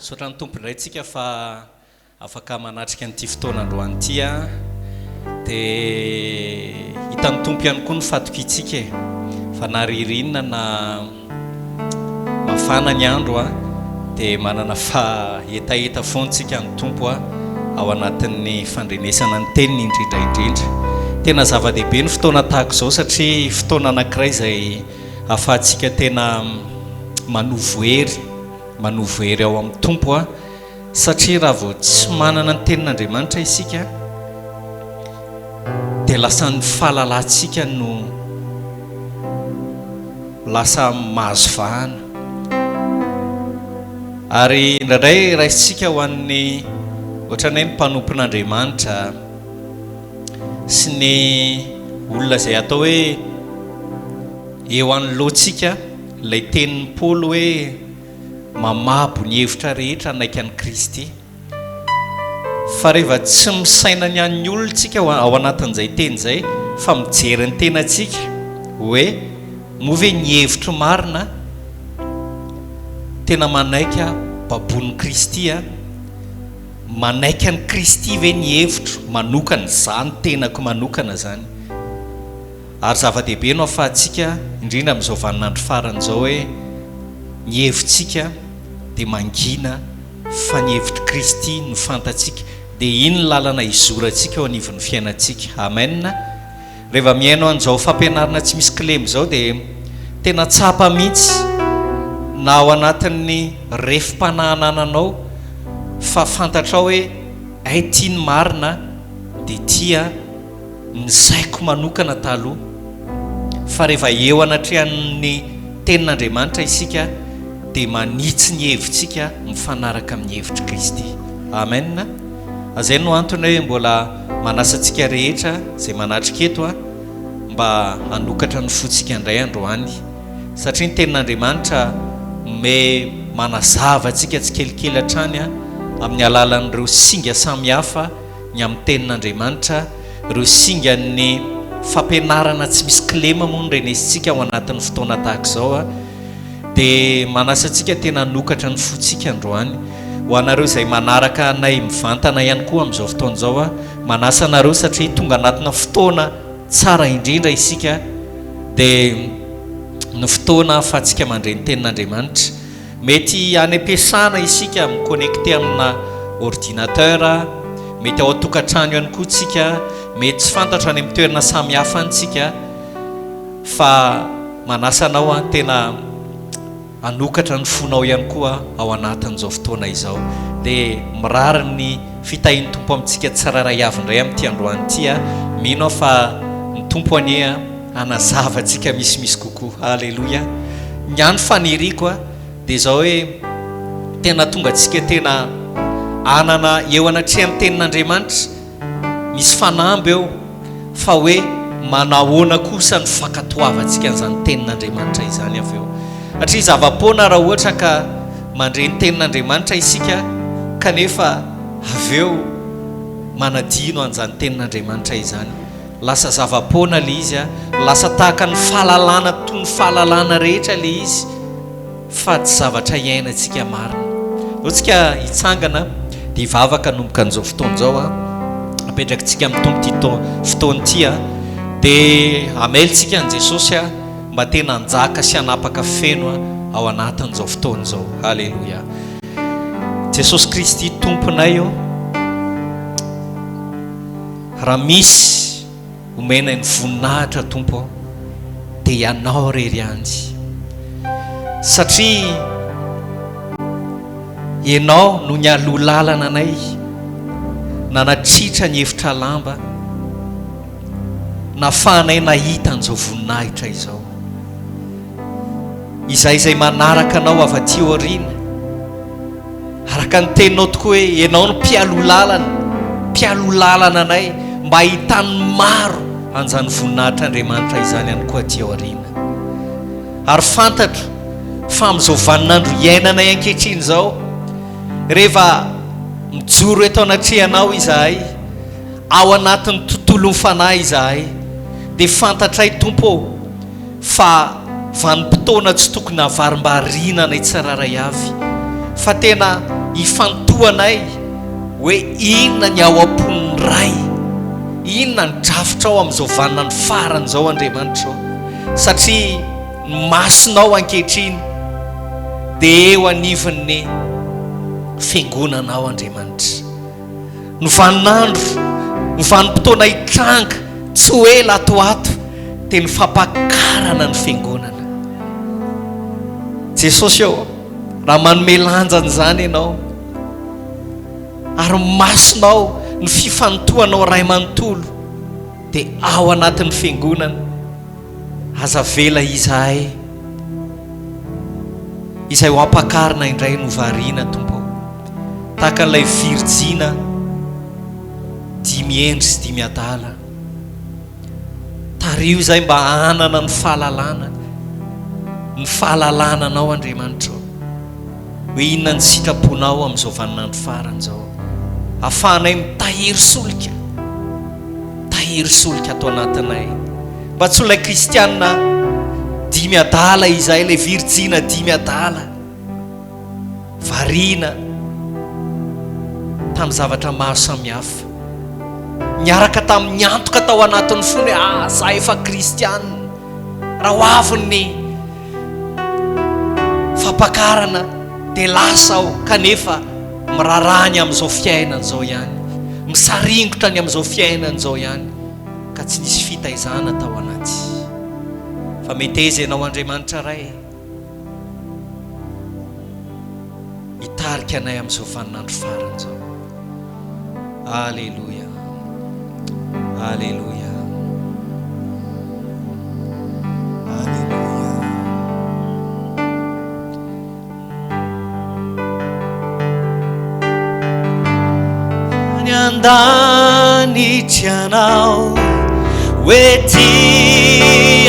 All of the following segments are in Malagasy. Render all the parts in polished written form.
Misaotra ny Tompo indray tsika fa afaka manatrika an'ity fotoana androany ity a. Dia hitan'ny Tompo ihany koa ny fatokiantsika e. Fa na ririnina na mafana ny andro a, dia manana fa hetaheta foana tsika ny Tompo a, ao anatin'ny fandrenesana ny teniny indrindra indrindra. Tena zava-dehibe ny fotoana tahaka izao satria fotoana anankiray izay ahafahantsika tena manovo hery, manovo hery ao amin'ny Tompo a, satria raha vao tsy manana ny tenin'Andriamanitra isika dia lasa ny fahalalantsika no lasa mahazo vahana. Ary indraindray raisintsika ho an'ny ohatran'ny hoe ny mpanompon'Andriamanitra sy ny olona izay atao hoe eo anoloantsika ilay tenin'i Paoly hoe mamabo ny hevitra rehetra hanaiky an'i Kristy. Fa rehefa tsy misaina ny an'ny olona tsika ao anatin'izay teny izay fa mijery ny tenantsika hoe moa ve ny hevitro marina tena manaiky aho baboin'i Kristy aho? Manaiky an'i Kristy ve ny hevitro manokana, izaho ny tenako manokana izany? Ary zava-dehibe no ahafahantsika, indrindra amin'izao vaninandro farany izao hoe ny hevitsika dia mangina fa ny hevitr'i Kristy no fantatsika, dia iny ny lalana hizorantsika eo anivon'ny fiainantsika. Amen. Rehefa mihaino an'izao fampianarana tsy misy kilema izao dia tena tsapa mihitsy na ao anatin'ny refim-panahy anananao fa fantatrao hoe hay ity ny marina dia ity an. ny saiko manokana taloha fa rehefa eo anatrehan'ny tenin'Andriamanitra isika dia manitsy ny hevitsika mifanaraka amin'ny hevitr'i Kristy. Amen. Izay no antony hoe mbola manasa antsika rehetra izay manatrika eto mba hanokatra ny fontsika indray androany satria ny tenin'Andriamanitra me manazava antsika tsikelikely hatrany amin'ny alalan'ireo singa samihafa ny amin'ny Tenin'Andriamanitra, ireo singan'ny fampianarana tsy misy kilema moa no renesintsika ao anatin'ny fotoana tahaka izao, dia manasa antsika tena hanokatra ny fontsika androany. Ho anareo izay manaraka anay mivantana ihany koa amin'izao fotoana izao, manasa anareo satria tonga anatina fotoana tsara indrindra isika, dia ny fotoana ahafahantsika mandre ny Tenin'Andriamanitra. Mety any am-piasana isika mi-connecter amina ordinateur, mety ao an-tokantrano ihany koa tsika, mety tsy fantatra any amin'ny toerana samy hafa any tsika, fa manasa anao aho tena hanokatra ny fonao ihany koa ao anatin'izao fotoana izao. Dia mirary ny fitahian'ny Tompo amintsika tsirairay avy indray amin'ity androany ity aho. Mino aho fa ny Tompo anie hanazava antsika misimisy kokoa. Aleloia. Ny ahy ny faniriako dia izao hoe tena tonga antsika tena hanana eo anatrehan'ny tenin'Andriamanitra misy fanamby eo fa hoe manahoana kosa ny fankatoavantsika an'izany tenin'Andriamanitra izany avy eo. Satria zava-poana raha ohatra ka mandre ny tenin'Andriamanitra isika kanefa avy eo manadino an'izany tenin'Andriamanitra izany. Lasa zava-poana ilay izy a, lasa tahaka ny fahalalana toy ny fahalalana rehetra ilay izy fa tsy zavatra iainantsika marina. Ndao tsika hitsangana dia hivavaka hanomboka an'izao fotoana izao a. Apetrakitsika amin'ny Tompo ity fotoana ity a. Dia hameltsika an'i Jesosy a mba tena hanjaka sy hanapaka feno a ao anatin'izao fotoana izao. Haleloia. Jesosy Kristy Tomponay ô. Raha misy omenay ny voninahitra Tompo ô dia Ianao irery ihany satria Ianao no nialoha lalana anay nanatritra ny efitra lamba nafahanay nahita an'izao voninahitra izao. Izahay izay manaraka Anao avy aty aoriana Araka ny teninao tokoa hoe Ianao no mpialoha lalana, mpialoha lalana anay mba hahitan'ny maro an'izany voninahitr'Andriamanitra izany ihany koa aty aoriana. Ary fantatro fa amin'izao vaninandro iainanay ankehitriny izao, rehefa mijoro eto anatrehanao izahay, ao anatin'ny tontolon'ny fanahy izahay, dia fantatray Tompo ô, fa vanim-potoana tsy tokony havarimbarina anay tsirairay avy fa tena Ifantohanay hoe inona ny ao am-pon'ny Ray, inona ny drafitrao amin'izao vaninandro farany izao Andriamanitra ô, satria ny masonao ankehitriny dia eo anivon'ny Fiangonanao Andriamanitra. Ny vaninandro, ny vanim-potoana hitranga tsy ho ela ato ho ato dia ny fampakarana ny Fiangonana. Jesosy ô, raha manome lanja an'izany Ianao, ary ny masonao, ny fifantohanao Ray manontolo dia ao anatin'ny Fiangonana, aza avela izahay izay ho ampakarina indray no variana, Tompo ô. Tahaka an'ilay virijina dimy hendry sy dimy adala. Tariho izahay mba hanana ny fahalalana, ny fahalalana Anao Andriamanitra ô, hoe inona ny sitraponao amin'izao vaninandro farany izao. Ahafahanay mitahiry solika, mitahiry solika ato anatinay. Mba tsy ho ilay kristiana dimy adala izahay, ilay virijina dimy adala. Variana tamin'ny zavatra maro samihafa. Niaraka tamin'ny antoka tao anatin'ny fony hoe ah, za efa kristianina. Raha ho avy ny fampakarana dia lasa aho kanefa miraharaha ny amin'izao fiainana izao ihany. Misaringotra ny amin'izao fiainana izao ihany ka tsy nisy fitaizana tao anaty. Fa meteza ianao Andriamanitra Ray. Hitarika anay amin'izao vaninandro farany izao. Aleloia. Aleloia. Aleloia. Any an-danitra ianao, ho ety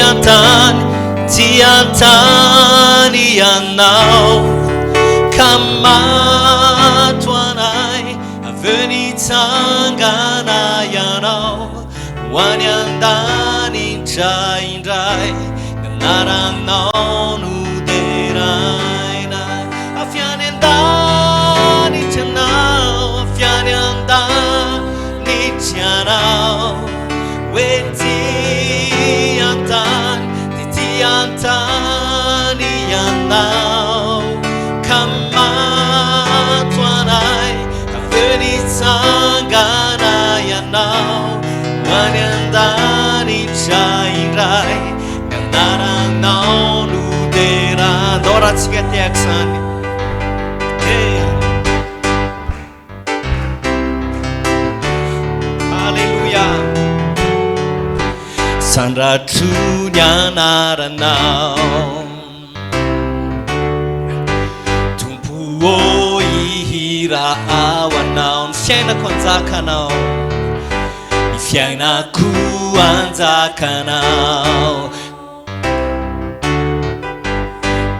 an-tany, ty an-tany ianao, ka mato anay, avy eo nitsangana ianao, ho any an-danitra indray, ny anaranao no deraina. Avy any an-danitra ianao, avy any an-danitra ianao, ho ety an-tany, tety an-tany ianao, ka mato anay, avy eo nitsangana ianao, ho any an-danitra indray. Ny anaranao no dera. Andao raha tsika tehaka izany. Hey. Alléluia. Sandratro ny anaranao. Tompo ô hihira ao anao. Ny fiainako anjakanao. Ny fiainako anjakanao.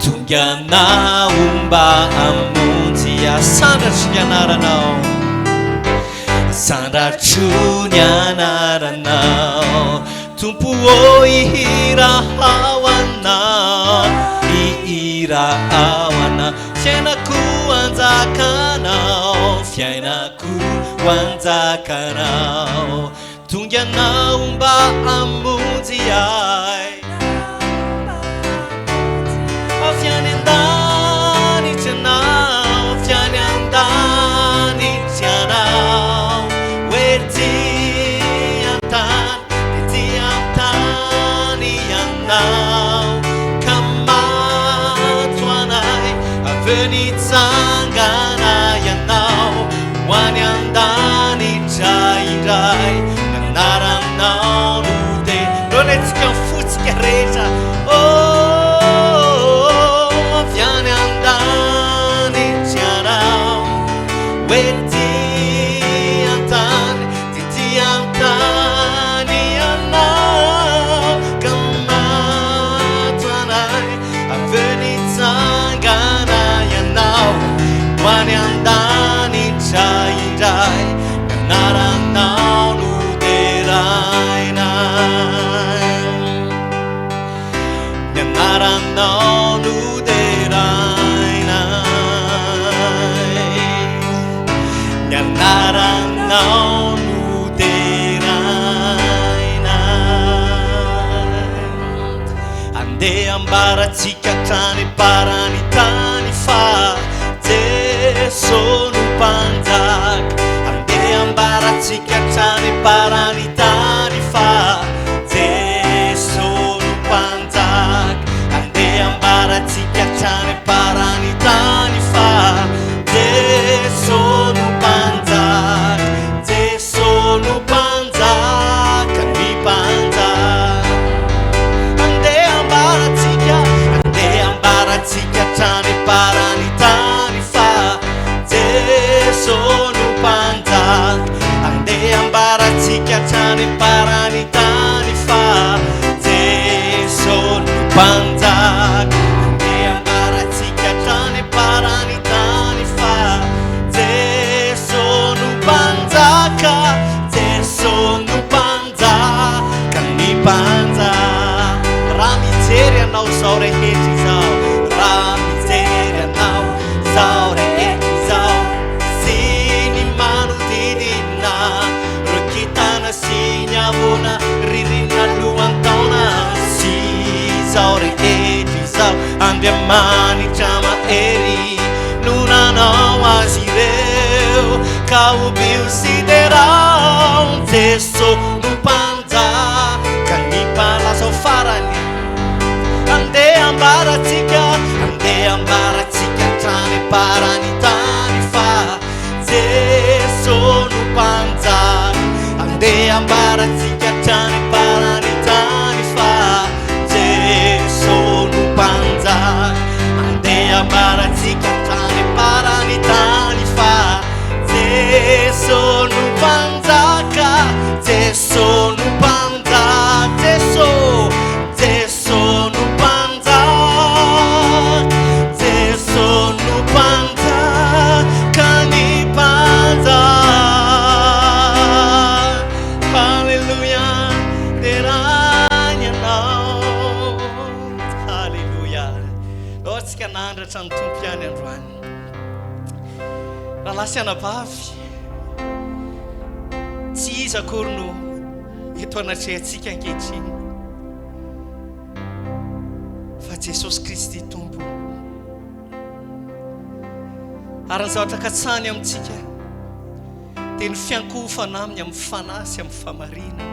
Tonga mba hamonjy ahy. Sandratro ny anaranao. Sandratro ny anaranao. Tompo ô hihira ao anao. Hihira ao anao. Fiainako anjakanao. Fiainako. Ho anjakanao. Tonga anao mba hamonjy ahy. Avy any an-danitra ianao, avy any an-danitra ianao. Ho ety an-tany, ety an-tany ianao. Ka mato anay, avy eo nitsangana ianao. Ho any an-danitra indray, ny anaranao no de. Ndao ny fontsika rehetra. Oh, avy any an-danitra ianao, ho ety an-tany, tety an-tany ianao, ka mato anay. Avy eo nitsangana ianao ho any an-danitra indray, ny anaranao no deraina. Andeha ambarantsika hatrany am-paran'ny tany fa Jeso no Mpanjaka. Andeha ambarantsika hatrany am-paran'ny tany fa Jeso no Mpanjaka. Andeha ambarantsika hatrany am-paran'ny tany fa Jeso no Mpanjaka. Jeso no Mpanjaka, ny Mpanjaka. Andeha ambarantsika, andeha ambarantsika hatrany am-paran'ny tany fa Jeso no Mpanjaka. Andeha ambarantsika hatrany am-paran'ny tany fa Jeso no Mpanjaka. Andeha ambarantsika hatrany am-paran'ny tany fa Jeso no Mpanjaka. Jeso no Mpanjaka. Mpanjaka ny mpanjaka Raha mijery anao izao rehetra izao Raha mijery anao izao rehetra izao Sy ny manodidina Ireo kintana sy ny havoana Ririnina lohantaona Sy izao rehetra izao Andriamanitra mahery No nanao azy ireo Ka hobio sy derao Jeso no Mpanjaka ny mpalaza ho farany Andeha ambarantsika Andeha ambarantsika hatrany am-parany tany fa Jeso no Mpanjaka Andeha ambarantsika hatrany am-parany tany fa Jeso no Mpanjaka Andeha ambarantsika hatrany am-parany tany fa Jeso no Mpanjaka Jeso no Mpanjaka Jeso Jeso no Mpanjaka Jeso no Mpanjaka ny Mpanjaka Haleloia Deraina Ianao Haleloia Ndao antsika hanandratra ny Tompo ihany androany Rahalahy sy anabavy, tsy iza akory no eto anatrehantsika ankehitriny fa Jesosy Kristy Tompo. Ary ny zavatra katsahany amintsika dia ny fiankohofana aminy amin'ny fanahy sy amin'ny famarinana.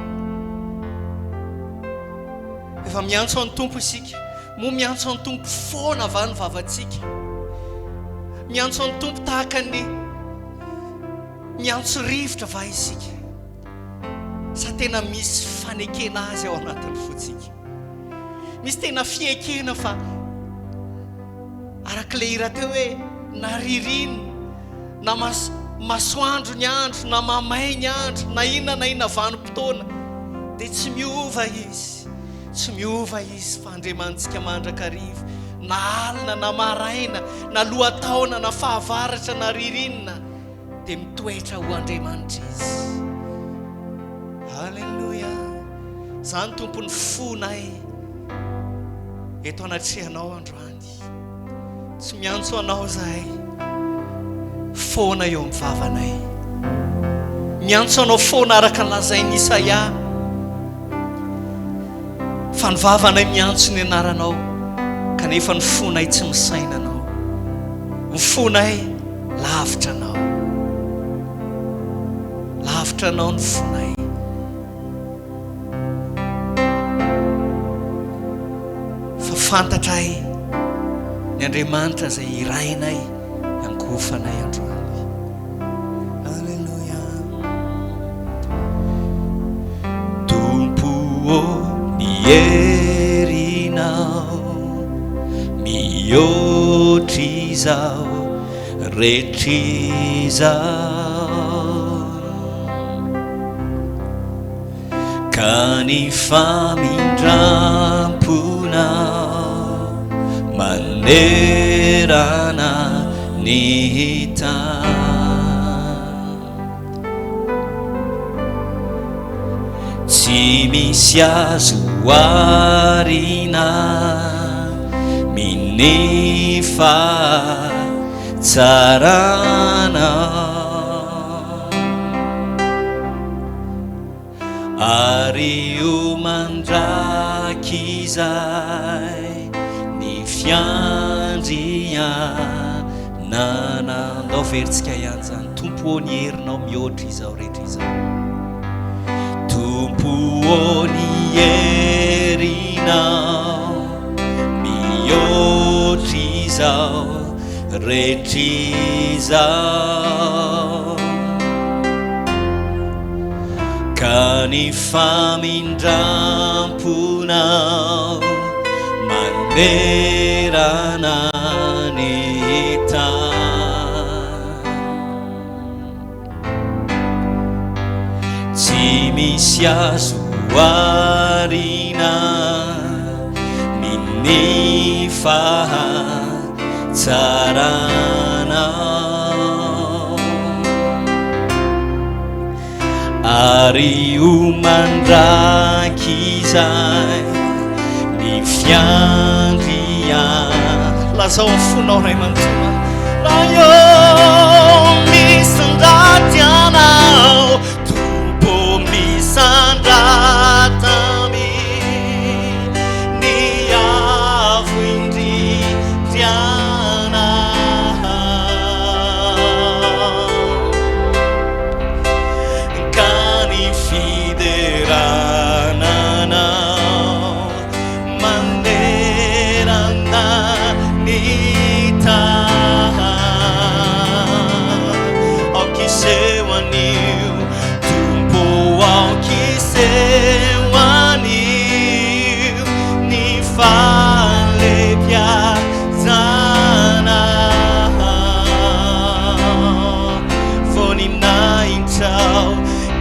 Efa miantso an'ny Tompo isika. Moa miantso an'ny Tompo foana va ny vavantsika? Miantso an'ny Tompo tahaka ny miantso rivotra va isika? Sa tena misy fanekena Azy ao anatin'ny fontsika? Misy tena fiekena fa araka ilay hira teo hoe na ririnina na mas masoandro ny andro na mamay ny andro na inona na inona vanim-potoana dia tsy miova Izy. Tsy miova Izy fa Andriamanitsika mandrakariva, na alina na maraina, na lohataona na fahavaratra na ririnina, dia mitoetra ho Andriamanitra Izy. Aleloia! Izany Tompo ny fonay eto anatrehanao androany. Tsy miantso anao izahay foana eo amin'ny vavanay. Miantso anao foana araka ny lazain'i Isaia fa ny vavanay miantso ny anaranao kanefa ny fonay tsy misaina anao. Ny fonay lavitra anao. Lavitra anao ny fonay. Fa fantatray ny Andriamanitra izay irainay ankohofanay androany. Aleloia. Tompo ô, ny herinao mihoatr'izao rehetr'izao. Ka ny famindram-ponao manerana ny tany. Tsy misy azo oharina min'ny fahatsaranao. Ary ho mandrakizay. Mandrakizay ny fiandrianana. Ndao verintsika ihany izany. Tompo ô ny herinao mihoatra izao rehetra izao. Tompo ô ny herinao mihoatra izao rehetra izao. Ka ny famindram-ponao manerana ny tany. Tsy misy azo oharina ny fahatsaranao. Ary ho mandrakizay ny fiandrianana. Lazao amin'ny fonao Ray manontolo. Ray ô, misandratra Ianao, Tompo misandratra amin'ny avo indrindra Ianao. Ka ny fiderana anao manerana ny tany. Aoka hiseho anio, Tompo, aoka hiseho anio ny fahalebiazanao. Voninahitrao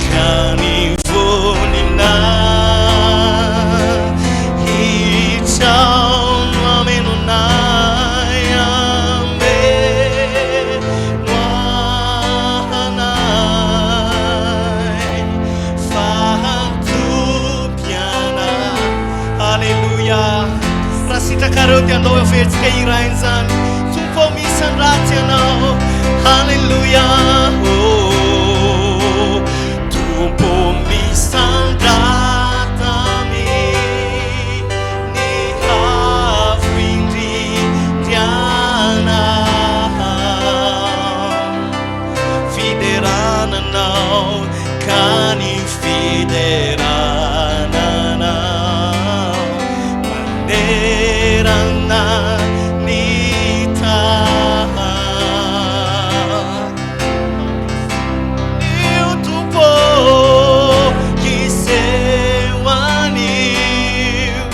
ka ny voninahitrao no hameno anay, hameno anay fahatompiana. Aleloia! Raha sitrakareo dia andao averintsika hiraina izany. Tompo ô misandratra Ianao. Aleloia! Oh, Tompo misandratra amin'ny avo indrindra Ianao. Fiderana Anao ka ny fiderana Anao manerana ny tany. Io Tompo hiseho anio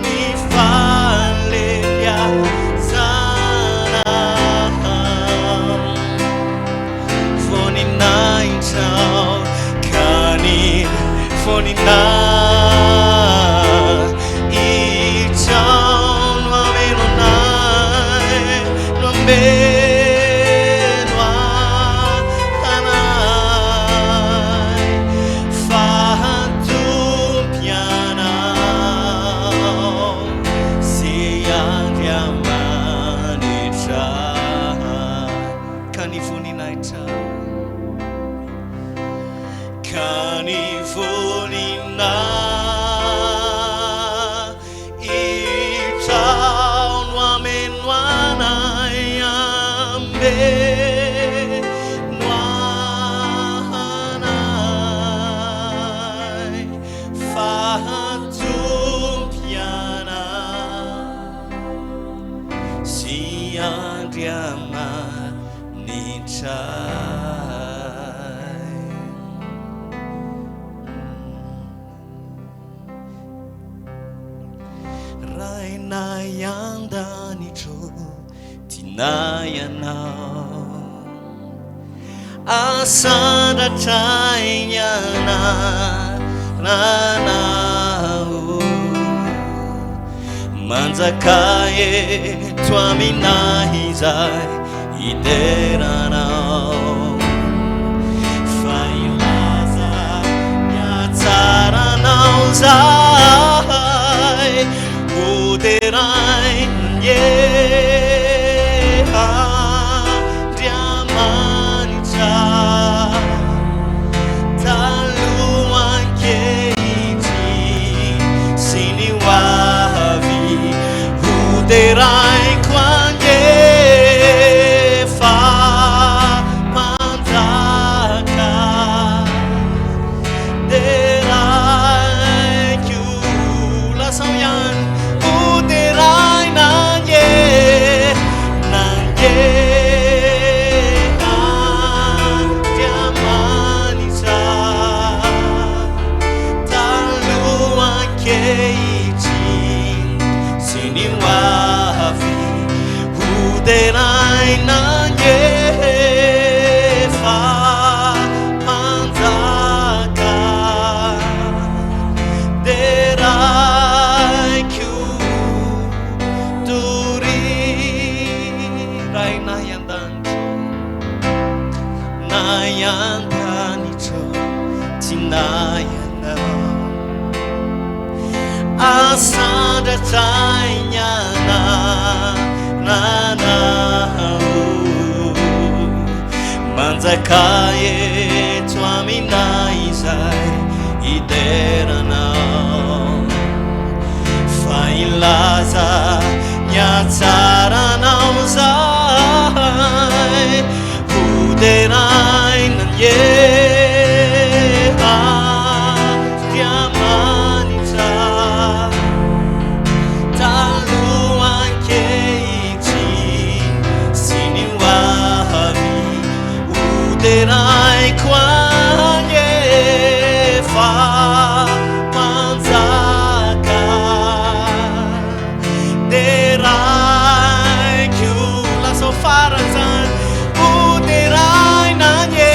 ny fahalebiazana. Voninahitrao ka ny voninahitrao no hameno anay, no hameno anay. Fahatompianao sy Andriamanitra. Ka ny voninahitrao, ka ny voninahitrao no hameno anay, hameno anay fahatompianao. Sy Andriamanitray. Rainay an-danitro, tianay Ianao. Asandratray ny anaranao. Manjakà eto aminay izay hideranao. Fa hilaza ny hatsaranao zahay, hoderain'ny Andriamanitra taloha ankehitriny sy ny ho avy. Tianay Ianao. Asandratray ny anaranao. Manjakà eto aminay izay hidera Anao. Fa hilaza ny hatsaranao zahay. Ho deraina anie Andriamanitra taloha ankehitriny sy ny ho avy. Ho deraiko anie fa mpanjaka. Deraiko lasa ho farany zany ho deraina anie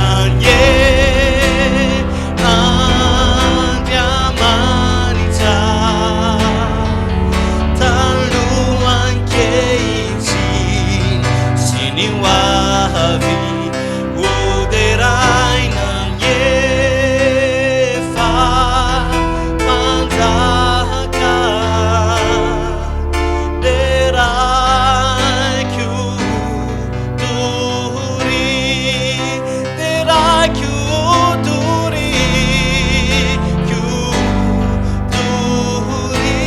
anie Andriamanitra taloha ankehitriny sy ny ho avy ho deraina anie fa Mpanjaka deraiko doria, deraiko doria, ko doria,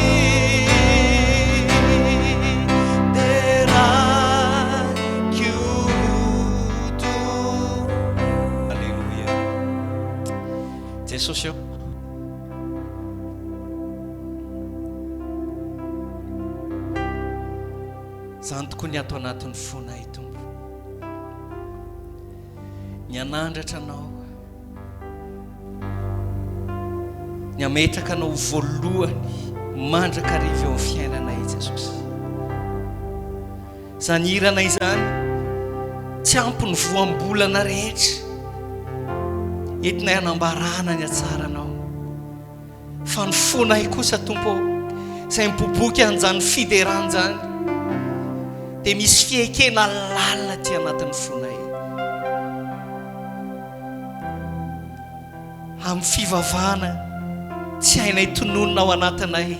deraiko doria. Aleloia. Jesosy ô. Izany tokoa ny ato anatin'ny fonay, Tompo. Ny hanandratra Anao, ny hametraka Anao ho voalohany mandrakariva eo amin'ny fiainanay, Jesosy. Izany hirana izany, tsy ampy ny voambolana rehetra entinay hanambarana ny hatsaranao. Fa ny fonay kosa, Tompo ô, izay miboiboika an'izany fiderana izany, dia misy fiekena lalina aty anatin'ny fonay. Amin'ny fivavahana tsy hainay tononina ao anatinay,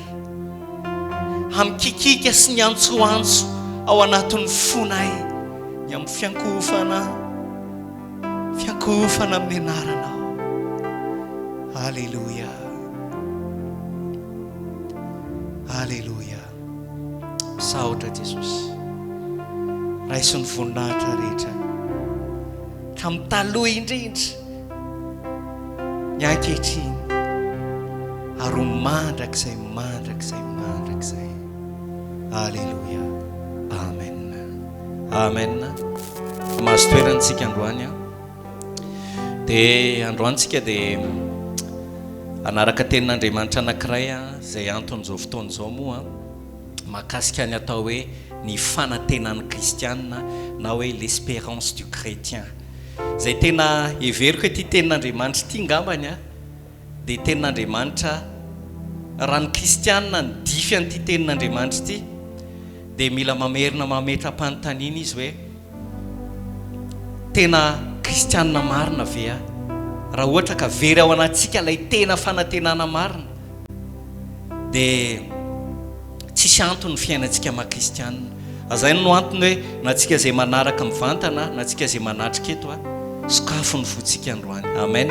amin'ny kikiaka sy ny antsoantso ao anatin'ny fonay, ny amin'ny fiankohofana, fiankohofana amin'ny anaranao. Aleloia. Aleloia. Misaotra Jesosy. Raiso ny voninahitra rehetra. Hatramin'ny taloha indrindra, ny ankehitriny, ary ho mandrakizay, mandrakizay, mandrakizay. Aleloia. Amen. Amen. Mahazo toerana isika androany. Dia androany isika dia hanaraka tenin'Andriamanitra anankiray izay anton'izao fotoana izao moa. Mahakasika ny atao hoe ny fanantenan'ny kristiana na hoe l'espérance du chrétien. Izay tena heveriko ity tenin'Andriamanitra ity ngambany a, dia tenin'Andriamanitra raha ny kristiana nidify an'ity tenin'Andriamanitra ity dia mila mamerina mametra-panontaniana izy hoe tena kristiana marina ve aho? Raha ohatra ka very ao anatintsika ilay tena fanantenana marina dia tsisy antony ny fiainantsika maha kristianina. Izay no antony hoe na antsika izay manaraka mivantana na antsika izay manatrika eto, sokafo ny fontsika androany. Amen.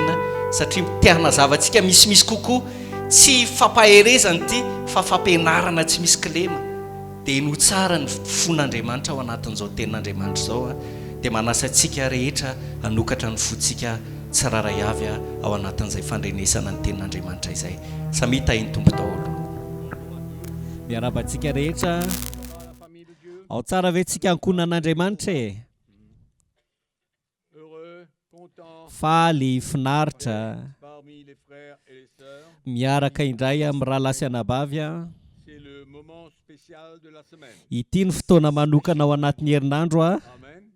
Satria te hanazava antsika misimisy kokoa, tsy fampaherezana ity fa fampianarana tsy misy kilema. Dia henoy tsara ny fon'Andriamanitra ao anatin'izao tenin'Andriamanitra izao, dia manasa antsika rehetra hanokatra ny fontsika tsirairay avy ao anatin'izay fandrenesana ny tenin'Andriamanitra izay. Samia tahin'ny Tompo daholo. Miarahaba antsika rehetra. Ao tsara ve tsika ankohonan'Andriamanitra e? Faly, finaritra, miaraka indray amin'ny rahalahy sy anabavy an. Ity no fotoana manokana ao anatin'ny herinandro an.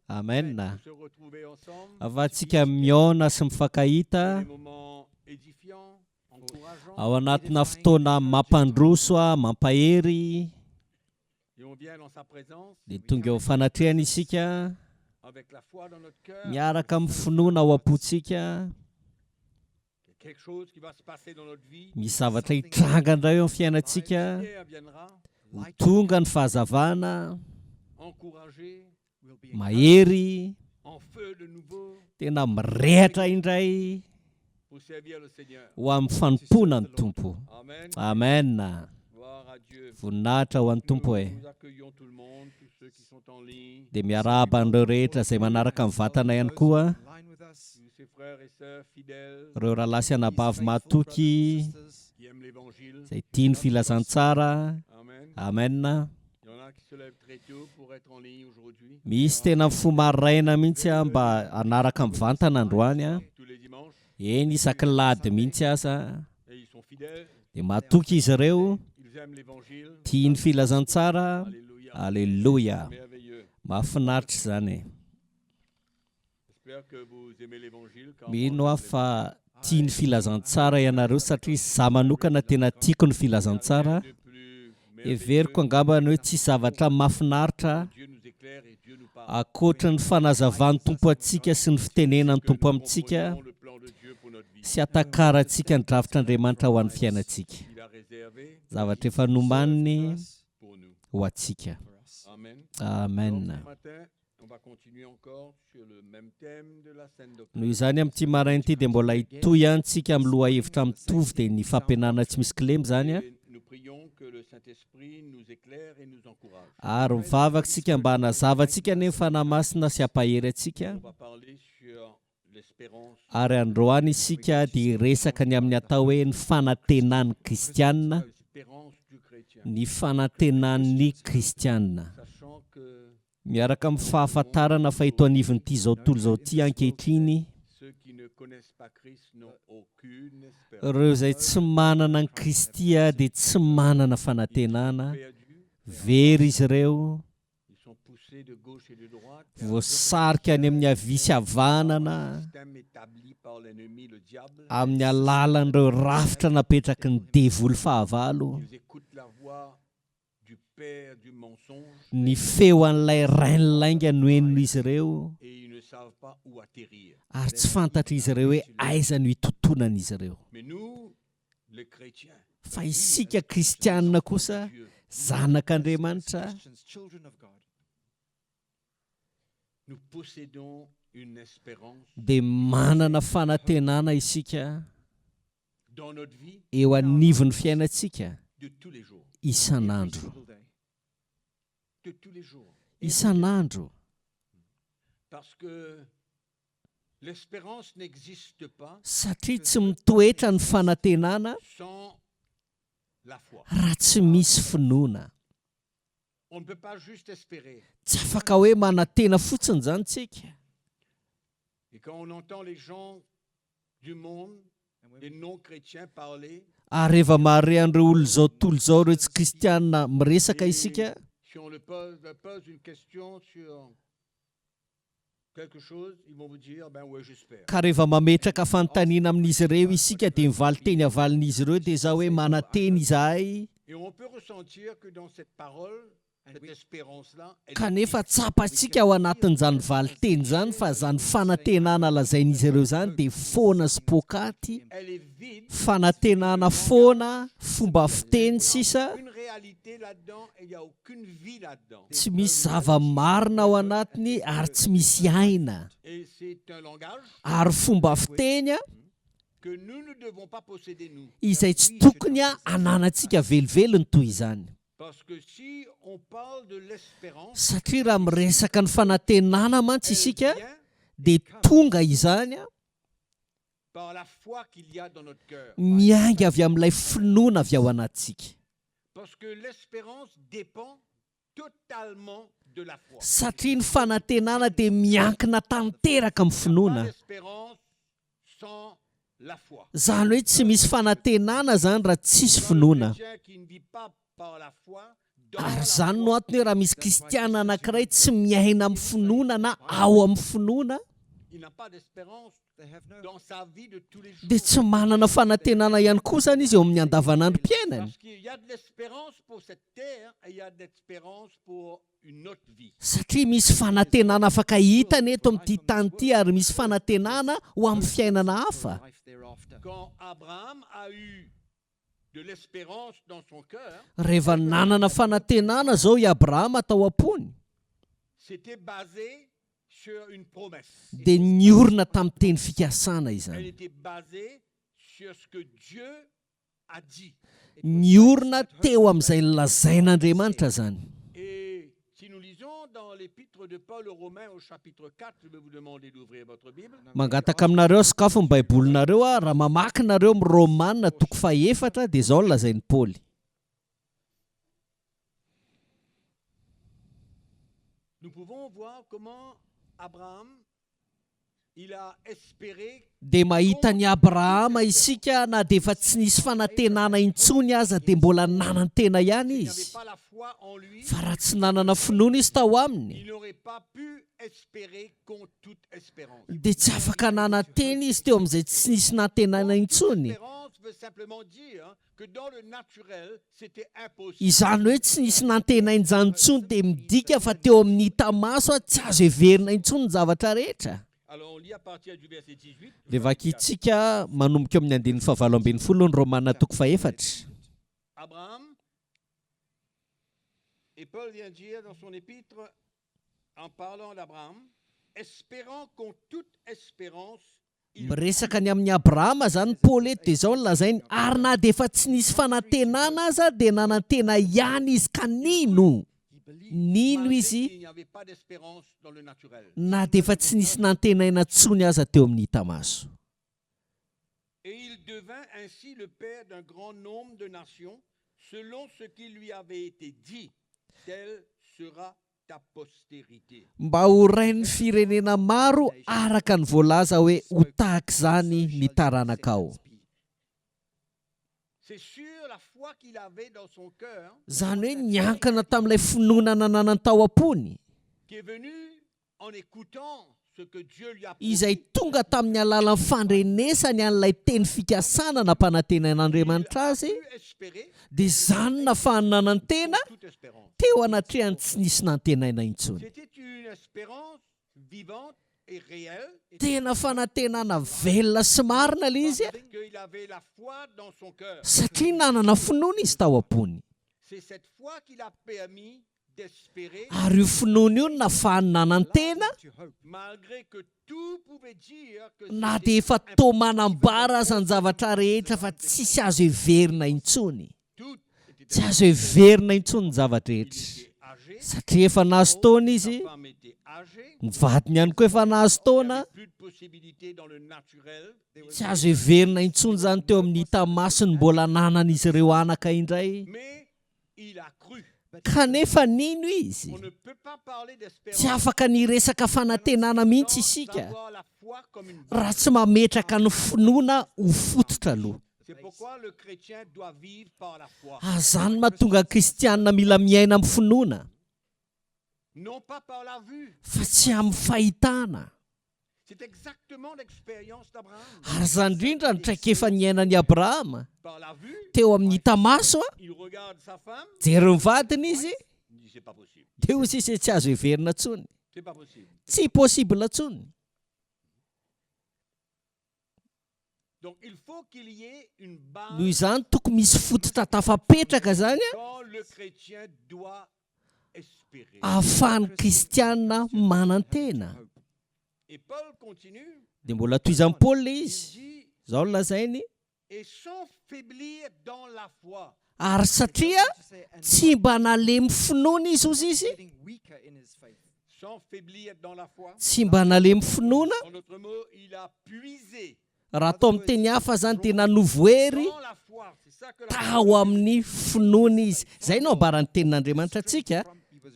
Amen. Ahafahantsika mihaona sy mifankahita ao anatina fotoana mampandroso, mampahery. Dia tonga eo fanatrehany isika, miaraka amin'ny finoana ao am-pontsika. Misy zavatra hitranga indray eo amin'ny fiainantsika. Ho tonga ny fahazavana, mahery, tena mirehatra indray ho amin'ny fanompoana ny Tompo. Amen. Voninahitra ho an'ny Tompo e. Dia miarahaba an'ireo rehetra izay manaraka ny vatana ihany koa, ireo rahalahy sy anabavy mahatoky izay tia ny filazantsara. Amen. Misy tena mifoha maraina mihitsy aho mba hanaraka mivantana androany an. Eny isaky ny lahady mihitsy aza. Dia matoky izy ireo, tia ny filazantsara. Aleloia. Mahafinaritra izany e. Mino aho fa tia ny filazantsara ianareo satria izaho manokana tena tiako ny filazantsara. Heveriko angambany hoe tsisy zavatra mahafinaritra ankoatry ny fanazavan'ny Tompo antsika sy ny fitenenan'ny Tompo amintsika sy hatakarantsika ny drafitr'Andriamanitra ho an'ny fiainantsika. Zavatra efa nomaniny ho antsika. Amen. Noho izany amin'ity maraina ity dia mbola hitohy ihany tsika amin'ny lohahevitra mitovy dia ny fampianarana tsy misy kilema izany an. Ary mivavaka isika mba hanazava antsika anie ny Fanahy Masina sy hampahery antsika. Ary androany isika dia hiresaka ny amin'ny atao hoe ny fanantenan'ny kristiana, ny fanantenan'ny kristiana. Miaraka amin'ny fahafantarana fa eto anivon'ity izao tontolo izao ity ankehitriny, ireo izay tsy manana an'i Kristy dia tsy manana fanantenana, very izy ireo, voasarika any amin'ny havia sy havanana amin'ny alalan'ireo rafitra napetraky ny devoly fahavalo. Ny feo an'ilay rain'ny lainga no henon'izy ireo, ary tsy fantatr'izy ireo hoe aiza no hitontonan'izy ireo. Fa isika kristiana kosa, zanak'Andriamanitra, dia manana fanantenana isika eo anivon'ny fiainantsika isan'andro. Isan'andro. Satria tsy mitoetra ny fanantenana raha tsy misy finoana. Tsy afaka hoe manantena fotsiny izany tsika. Ary rehefa mahare an'ireo olon'izao tontolo izao, ireo tsy kristiana miresaka isika, ka rehefa mametraka fanontaniana amin'izy ireo isika dia ny valinteny avalin'izy ireo dia izao hoe manantena izahay. Kanefa tsapantsika ao anatin'izany valinteny izany fa izany fanantenana lazain'izy ireo izany dia foana sy poakaty, fanantenana foana, fomba fiteny sisa, tsy misy zava-marina ao anatiny ary tsy misy aina. Ary fomba fiteny izay tsy tokony hananantsika velively ny toy izany. Satria raha miresaka ny fanantenana mantsy isika dia tonga izany miainga avy amin'ilay finoana avy ao anatintsika. Satria ny fanantenana dia miankina tanteraka amin'ny finoana. Izany hoe tsy misy fanantenana izany raha tsisy finoana. Ary izany no antony hoe raha misy kristiana anankiray tsy miaina amin'ny finoana na ao amin'ny finoana, dia tsy manana fanantenana ihany koa izany izy eo amin'ny andavanandrom-piainany. Satria misy fanantenana afaka hitany eto amin'ity tany ity ary misy fanantenana ho amin'ny fiainana hafa. Rehefa nanana fanantenana izao i Abrahama tao am-pony, dia niorina tamin'ny teny fikasana izany. Niorina teo amin'izay nolazain'Andriamanitra izany. Mangataka aminareo sokafy ny Baibolinareo aho, raha mamaky nareo amin'ny Romana toko fahefatra dia izao no lazain'i Paoly. Dia mahita an'i Abrahama isika na dia efa tsy nisy fanantenana intsony aza dia mbola nanantena ihany izy. Fa raha tsy nanana finoana izy tao aminy, dia tsy afaka nanantena izy teo amin'izay tsy nisy nantenaina intsony. Izany hoe tsy nisy nantenaina izany intsony dia midika fa teo amin'ny hita maso tsy azo heverina intsony ny zavatra rehetra. Dia vakintsika manomboka eo amin'ny andininy fahavalo ambinifolo ny Romana toko fahefatra. Miresaka ny amin'i Abrahama izany Paoly eto dia izao no lazainy, Ary na dia efa tsy nisy fanantenana aza dia nanantena ihany izy ka nino. Nino izy na dia efa tsy nisy nantenaina intsony aza teo amin'ny hita maso. Mba ho rain'ny firenena maro araka ny voalaza hoe ho tahaka izany ny taranakao. Izany hoe niankina tamin'ilay finoana nananany tao am-pony. Izay tonga tamin'ny alalan'ny fandrenesany an'ilay teny fikasana nampanantenain'Andriamanitra azy, dia izany no nahafahany nanantena teo anatrehan'ny tsy nisy nantenaina intsony. Tena fanantenana velona sy marina ilay izy, satria nanana finoana izy tao am-pony. Ary io finoana io no nahafahany nanantena, na dia efa toa manambara aza ny zavatra rehetra fa tsisy azo heverina intsony. Tsy azo heverina intsony ny zava-drehetra. Satria efa nahazo taona izy, ny vadiny ihany koa efa nahazo taona, tsy azo heverina intsony izany teo amin'ny hita masony mbola ananan'izy ireo anaka indray. Kanefa nino izy. Tsy afaka ny hiresaka fanantenana mihitsy isika raha tsy mametraka ny finoana ho fototra aloha. Ary izany no mahatonga ny kristiana mila miaina amin'ny finoana, fa tsy amin'ny fahitana. Ary izany indrindra no traikefa niainan'i Abrahama, teo amin'ny hita maso, jery ny vadiny izy, dia hoy sisa tsy azo heverina intsony, tsy possible intsony. Noho izany tokony misy fototra tafapetraka izany ahafahan'ny kristiana manantena. Dia mbola tohizan'i Paoly ilay izy. Izao no lazainy. Ary satria tsy mba nalemy finoana izy, hozy izy, tsy mba nalemy finoana, raha atao amin'ny teny hafa izany dia nanovo hery tao amin'ny finoana izy. Izay no ambaran'ny tenin'Andriamanitra antsika,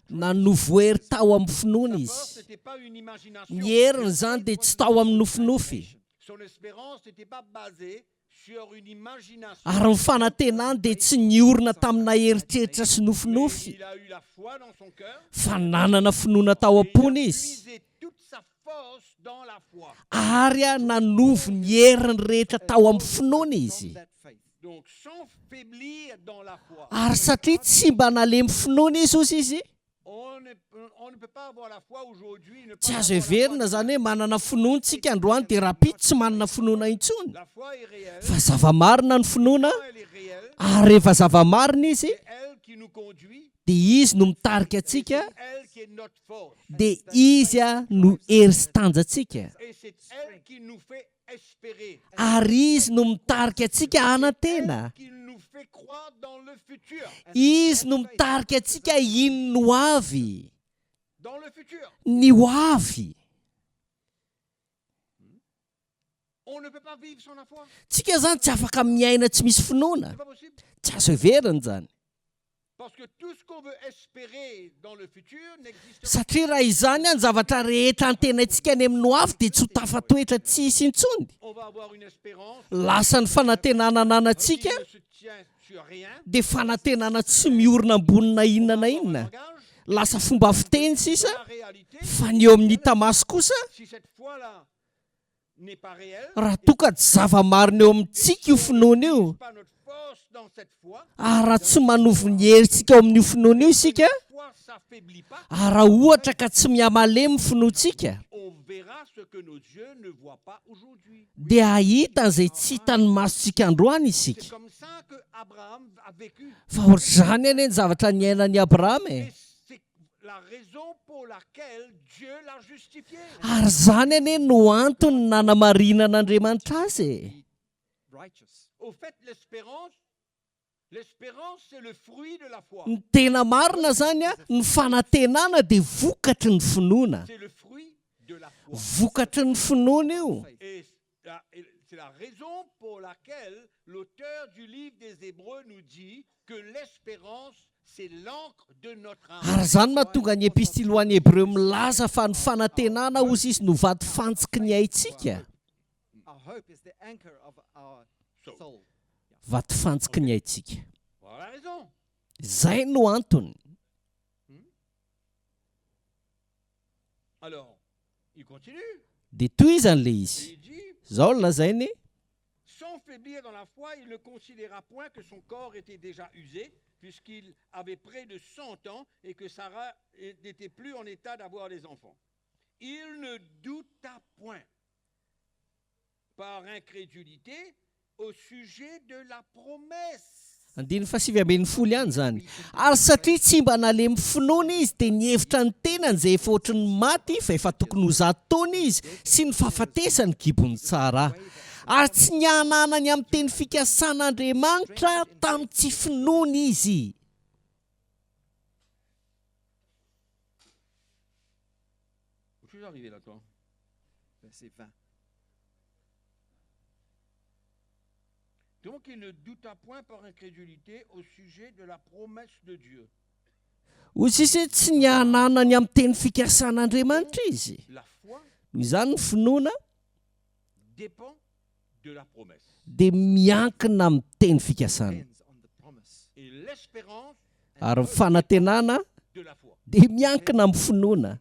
nanovo hery tao amin'ny finoana izy. Ny heriny izany dia tsy tao amin'ny nofinofy. Ary ny fanantenany dia tsy niorina tamina eritreritra sy nofinofy, fa nanana finoana tao am-pony izy, ary nanovo ny heriny rehetra tao amin'ny finoana izy. Ary satria tsy mba nalemy finoana izy, hozy izy. Tsy azo heverina izany hoe manana finoana isika androany dia rahampitso tsy manana finoana intsony. Fa zava-marina ny finoana ary rehefa zava-marina izy dia izy no mitarika antsika, dia izy no hery sy tanjantsika. Ary Izy no mitarika antsika hanantena. Izy no mitarika antsika hino ny ho avy. Ny ho avy. Tsika izany tsy afaka miaina tsy misy finoana. Tsy azo heverina izany. Satria raha izany ny zavatra rehetra antenaintsika any amin'ny hoavy dia tsy ho tafatoetra tsy hisy intsony. Lasa ny fanantenana ananantsika dia fanantenana tsy miorina ambony na inona na inona. Lasa fomba fiteny sisa fa ny eo amin'ny hita maso kosa Raha toa ka tsy zava-marina eo amintsika io finoana io, ary raha tsy manovo ny herintsika ao amin'io finoana io isika, ary raha ohatra ka tsy mihamalemy ny finoantsika, dia hahita an'izay tsy hitan'ny masontsika androany isika. Fa ohatr'izany anie ny zavatra niainan'i Abrahama e! Ary izany anie no antony nanamarinan'Andriamanitra azy e! Ny tena marina izany, ny fanantenana dia vokatry ny finoana. Vokatry ny finoana io. Ary izany mahatonga ny Epistily ho an'ny Hebreo milaza fa ny fanantenana, hozy izy, no vatofantsiky ny aintsika. Vatofantsiky ny aintsika. Izay no antony. Dia tohizany ilay izy. Izao no lazainy. Sans faiblir dans la foi, il ne considéra point que son corps était déjà usé, puisqu'il avait près de 100 ans et que Sarah n'était plus en état d'avoir des enfants. Il ne douta point par incrédulité au sujet de la promesse. Andininy fahasivy ambinifolo ihany izany. Ary satria tsy mba nalemy finoana izy, dia nihevitra ny tenany izay efa ohatry ny maty, fa efa tokony ho zatoana izy, sy ny fahafatesany kibon'i Tsara. Ary tsy nihanahana ny amin'ny teny fikasan'Andriamanitra tamin'ny tsy finoana izy. Donc il ne douta point par incrédulité au sujet de la promesse de Dieu. Hoy sisa hoe tsy nihanahana ny amin'ny teny fikasan'Andriamanitra izy. Noho izany ny finoana dia miankina amin'ny teny fikasana. Ary ny fanantenana dia miankina amin'ny finoana.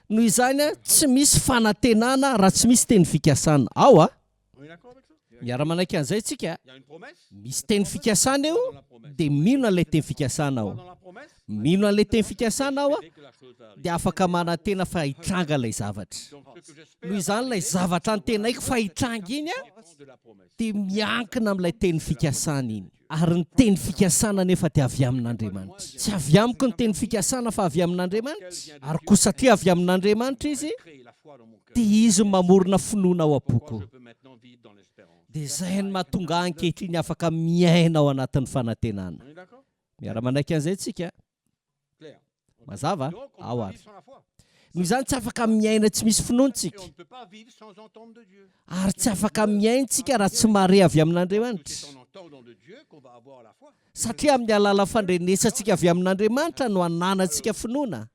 Noho izany, tsy misy fanantenana raha tsy misy teny fikasana. Ao a! Miara-manaiky an'izay isika. Misy teny fikasana eo, dia mino an'ilay teny fikasana aho. Mino an'ilay teny fikasana aho, dia afaka manantena fa hitranga ilay zavatra. Noho izany, ilay zavatra antenaiko fa hitranga iny, dia miankina amin'ilay teny fikasana iny. Ary ny teny fikasana anefa dia avy amin'Andriamanitra. Tsy avy amiko ny teny fikasana fa avy amin'Andriamanitra. Ary koa satria avy amin'Andriamanitra izy, dia Izy no mamorona finoana ao am-poko. Dia izay no mahatonga ahy ankehitriny afaka miaina ao anatin'ny fanantenana. Miara-manaiky an'izay isika? Mazava? Ao ary. Noho izany tsy afaka miaina tsy misy finoana isika. Ary tsy afaka miaina isika raha tsy mahare avy amin'Andriamanitra. Satria amin'ny alalan'ny fandrenesantsika avy amin'Andriamanitra no ananantsika finoana.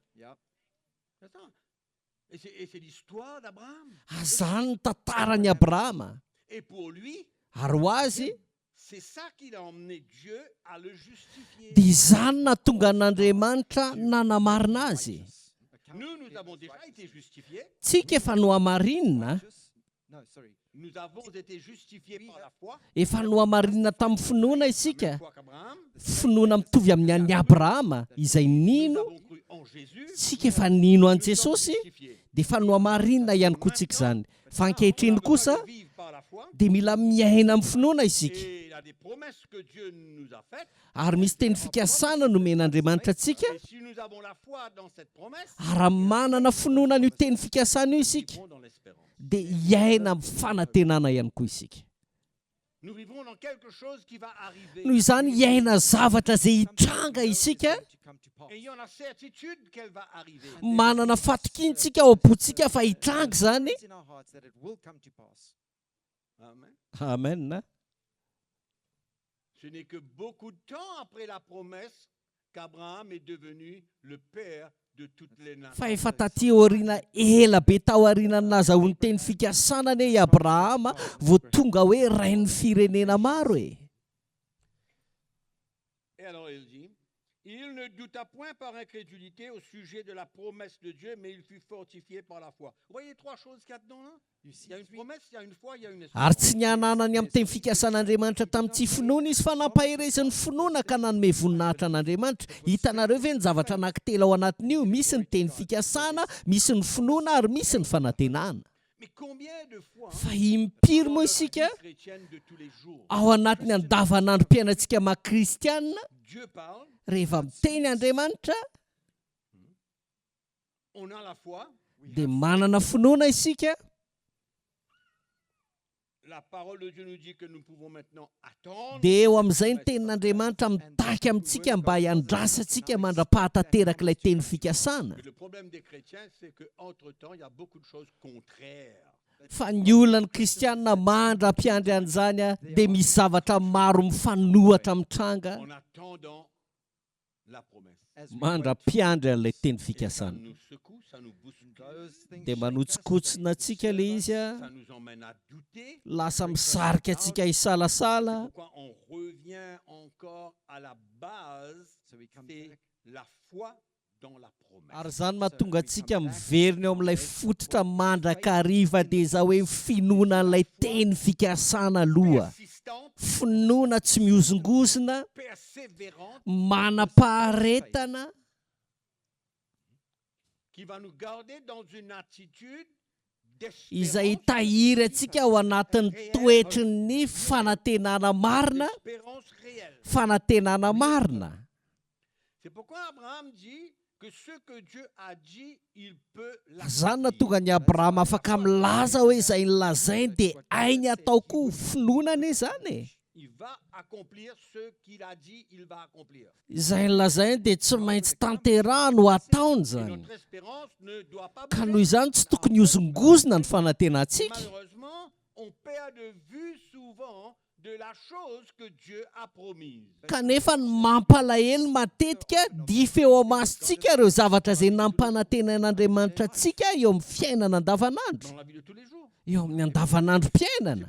Ary izany ny tantaran'i Abrahama. Ary ho azy, dia izany no nahatonga an'Andriamanitra nanamarina azy. Tsika efa nohamarinina. Efa nohamarinina tamin'ny finoana isika, finoana mitovy amin'ny an'i Abrahama izay nino, isika efa nino an'i Jesosy dia efa nohamarinina ihany koa tsika izany. Fa ankehitriny kosa dia mila miaina amin'ny finoana isika. Ary misy teny fikasana nomen'Andriamanitra antsika, ary raha manana finoana an'io teny fikasana io isika, dia hiaina amin'ny fanantenana ihany koa isika. Noho izany, hiaina zavatra izay hitranga isika, manana fatokiana isika ao am-pontsika fa hitranga izany. Amen. Ce n'est que beaucoup de temps après la promesse qu'Abraham est devenu le père de toutes les nations. Fa efa taty aoriana ela be taorianan'ny nahazahoany teny fikasana anie i Abrahama vao tonga hoe rain'ny firenena maro e! Et alors il dit, Il ne douta point par incrédulité au sujet de la promesse de Dieu, mais il fut fortifié par la foi. Vous voyez trois choses qu'il y a dedans là? Il y a une promesse, il y a une foi, il y a une Ary espérance. tsy niananany amin'ny teny fikasan'Andriamanitra tamin'ny tsy finoana izy, fa nampaherezin'ny finoana ka nanome voninahitra an'Andriamanitra. Hitanareo ve ny zavatra anankitelo ao anatin'io? Misy ny teny fikasana, misy ny finoana ary misy ny fanantenana. Fa impiry moa isika ao anatin'ny andavanandrom-piainantsika maha kristiana, rehefa miteny Andriamanitra, dia manana finoana isika, Dia eo amin'izay ny Tenin'Andriamanitra mitaky amintsika mba hiandrasantsika mandra-pahatanterak'ilay teny fikasana. Fa ny olan'ny kristiana mandra-piandry an'izany dia misy zavatra maro mifanohatra mitranga. Mandra-piandry an'ilay teny fikasana. Dia manotsikotsina antsika ilay izy, lasa misarika antsika hisalasala. Ary izany mahatonga antsika miverina eo amin'ilay fototra mandrakariva dia izao hoe finoana an'ilay teny fikasana aloha. Finoana tsy mihozongozona, manam-paharetana. Izay hitahiry antsika ao anatin'ny toetry ny fanantenana marina, fanantenana marina. Izany no nahatonga an'i Abrahama afaka milaza hoe izay nolazainy dia hainy atao koa. Finoana anie izany e! Izay nolazainy dia tsy maintsy tanterahany ho ataony izany. Ka noho izany tsy tokony hihozongozona ny fanantenantsika. Kanefa ny mampalahelo matetika dify eo amasontsika ireo zavatra izay nampanantenain'Andriamanitra antsika eo amin'ny fiainana andavanandro, eo amin'ny andavanandrom-piainana.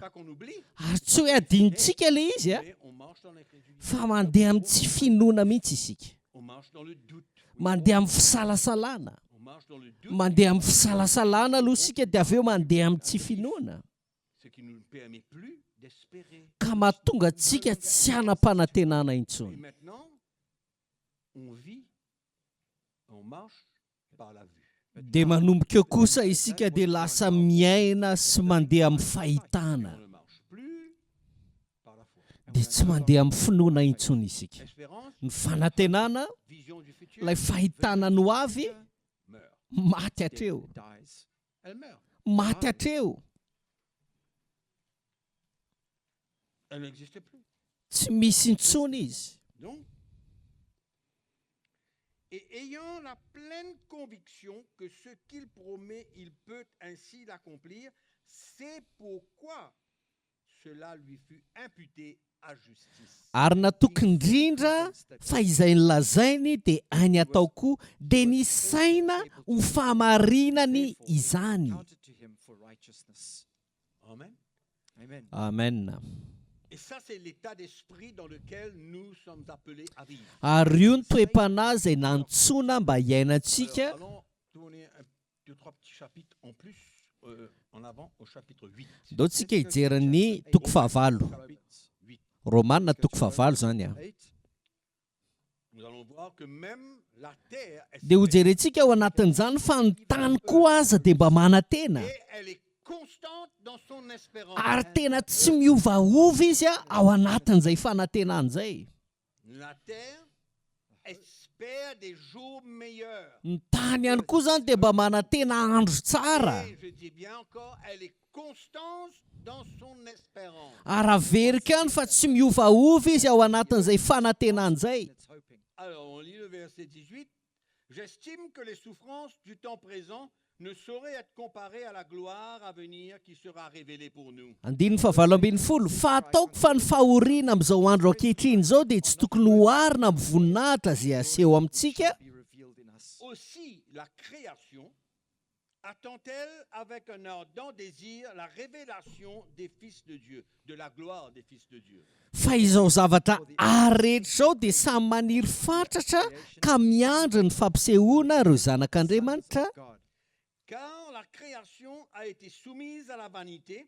Ary tsy hoe adinontsika ilay izy fa mandeha amin'ny tsy finoana mihitsy isika. Mandeha amin'ny fisalasalana. Mandeha amin'ny fisalasalana aloha isika dia avy eo mandeha amin'ny tsy finoana. Ka mahatonga antsika tsy hanam-panantenana intsony. Dia manomboka eo kosa isika dia lasa miaina sy mandeha amin'ny fahitana. Dia tsy mandeha amin'ny finoana intsony isika. Ny fanantenana, ilay fahitana ny ho avy, maty hatreo. Maty hatreo. Tsy misy intsony izy. Et ayant la pleine conviction que ce qu'il promet, il peut ainsi l'accomplir, c'est pourquoi cela lui fut imputé à justice. Ary natoky indrindra fa izay nolazainy dia hainy atao koa, dia nisaina ho fahamarinany izany. Amen. Amen. Et ça, c'est l'état d'esprit dans lequel nous sommes appelés à vivre. Ary io ny toe-panahy izay nantsoina mba hiainantsika. Alors, allons tourner un, deux, trois petits chapitres en plus. Ndao tsika hijery ny toko fahavalo. Romana toko fahavalo izany an. Dia hojerentsika ao anatin'izany fa ny tany koa aza dia mba manantena. Ary tena tsy miovaova izy ao anatin'izay fanantenana izay. Ny tany ihany koa izany dia mba manantena andro tsara. Ary averiko ihany fa tsy miovaova izy ao anatin'izay fanantenana izay. J'estime que les souffrances du temps présent ne sauraient être comparées à la gloire à venir qui sera révélée pour nous. Andininy fahavalo ambin'ny folo, Fa ataoko fa ny fahoriana amin'izao andro ankehitriny izao dia tsy tokony hoharina amin'ny voninahitra izay haseho amintsika. Aussi la création Attend-elle avec un ardent désir la révélation des fils de Dieu, de la gloire des fils de Dieu? Fa izao zavatra ary rehetra izao dia samy maniry fatratra ka miandry ny fampisehoana ireo zanak'Andriamanitra. Car la création a été soumise à la vanité,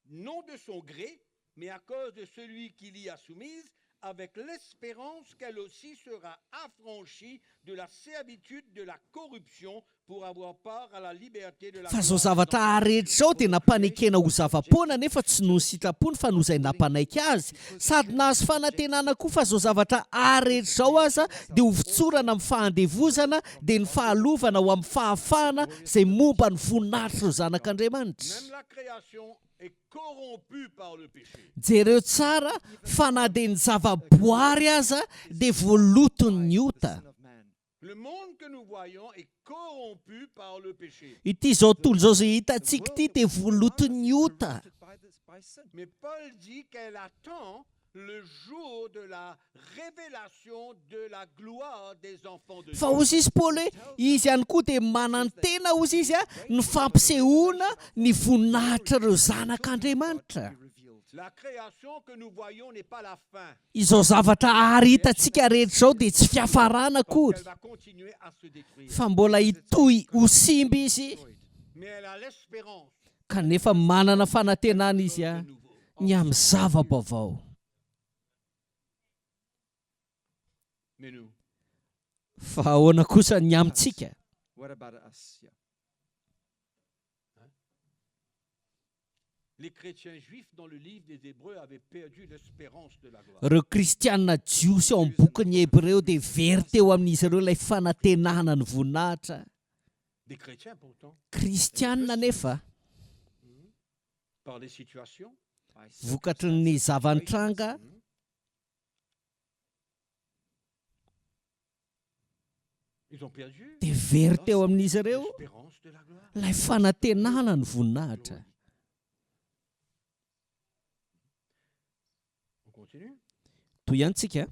non de son gré, mais à cause de celui qui l'y a soumise, avec l'espérance qu'elle aussi sera affranchie de la servitude de la corruption pour avoir part à la liberté de la Fa izao gloire des zavatra enfants ary de rehetra Dieu. izao dia nampanekena ho zava-poana, nefa tsy noho ny sitrapony, fa noho izay nampanaiky azy. Sady nahazo fanantenana koa fa izao zavatra ary rehetra izao aza dia hovotsorana amin'ny fahandevozana, dia ny fahalovana ho amin'ny fahafahana izay momba ny voninahitr'ireo zanak'Andriamanitra. Même la création est corrompue par le péché. Jereo tsara fa na dia ny zava-boary aza dia voaloton'ny ota. Le monde que nous voyons est corrompu par le péché. Ity izao tontolo izao izay hitantsika ity dia voaloton'ny ota. Mais Paul dit qu'elle attend le jour de la révélation de la gloire des enfants de Fa Dieu. hozy izy Paoly hoe, izy ihany koa dia manantena, hozy izy, ny fampisehoana ny voninahitr'ireo zanak'Andriamanitra. La création que nous voyons n'est pas la fin. Izao zavatra àry hitantsika rehetra izao dia tsy fiafarana Parce akory, qu'elle va continuer à se détruire. fa mbola hitohy ho simba izy, Mais elle a l'espérance kanefa manana fanantenana izy de nouveau. ny amin'ny zava-baovao. Mais nous, Fa ahoana kosa ny amintsika? Les chrétiens juifs dans le livre des Hébreux avaient perdu l'espérance de la gloire. Ireo kristiana jiosy ao amin'ny bokin'ny Hebreo dia very teo amin'izy ireo ilay fanantenana ny voninahitra. Des chrétiens pourtant, Kristiana anefa, par les situations, vokatry ny zava-nitranga, ils ont perdu dia very teo amin'izy ireo l'espérance de la gloire. ilay fanantenana ny voninahitra. On continue. Toy ihany tsika.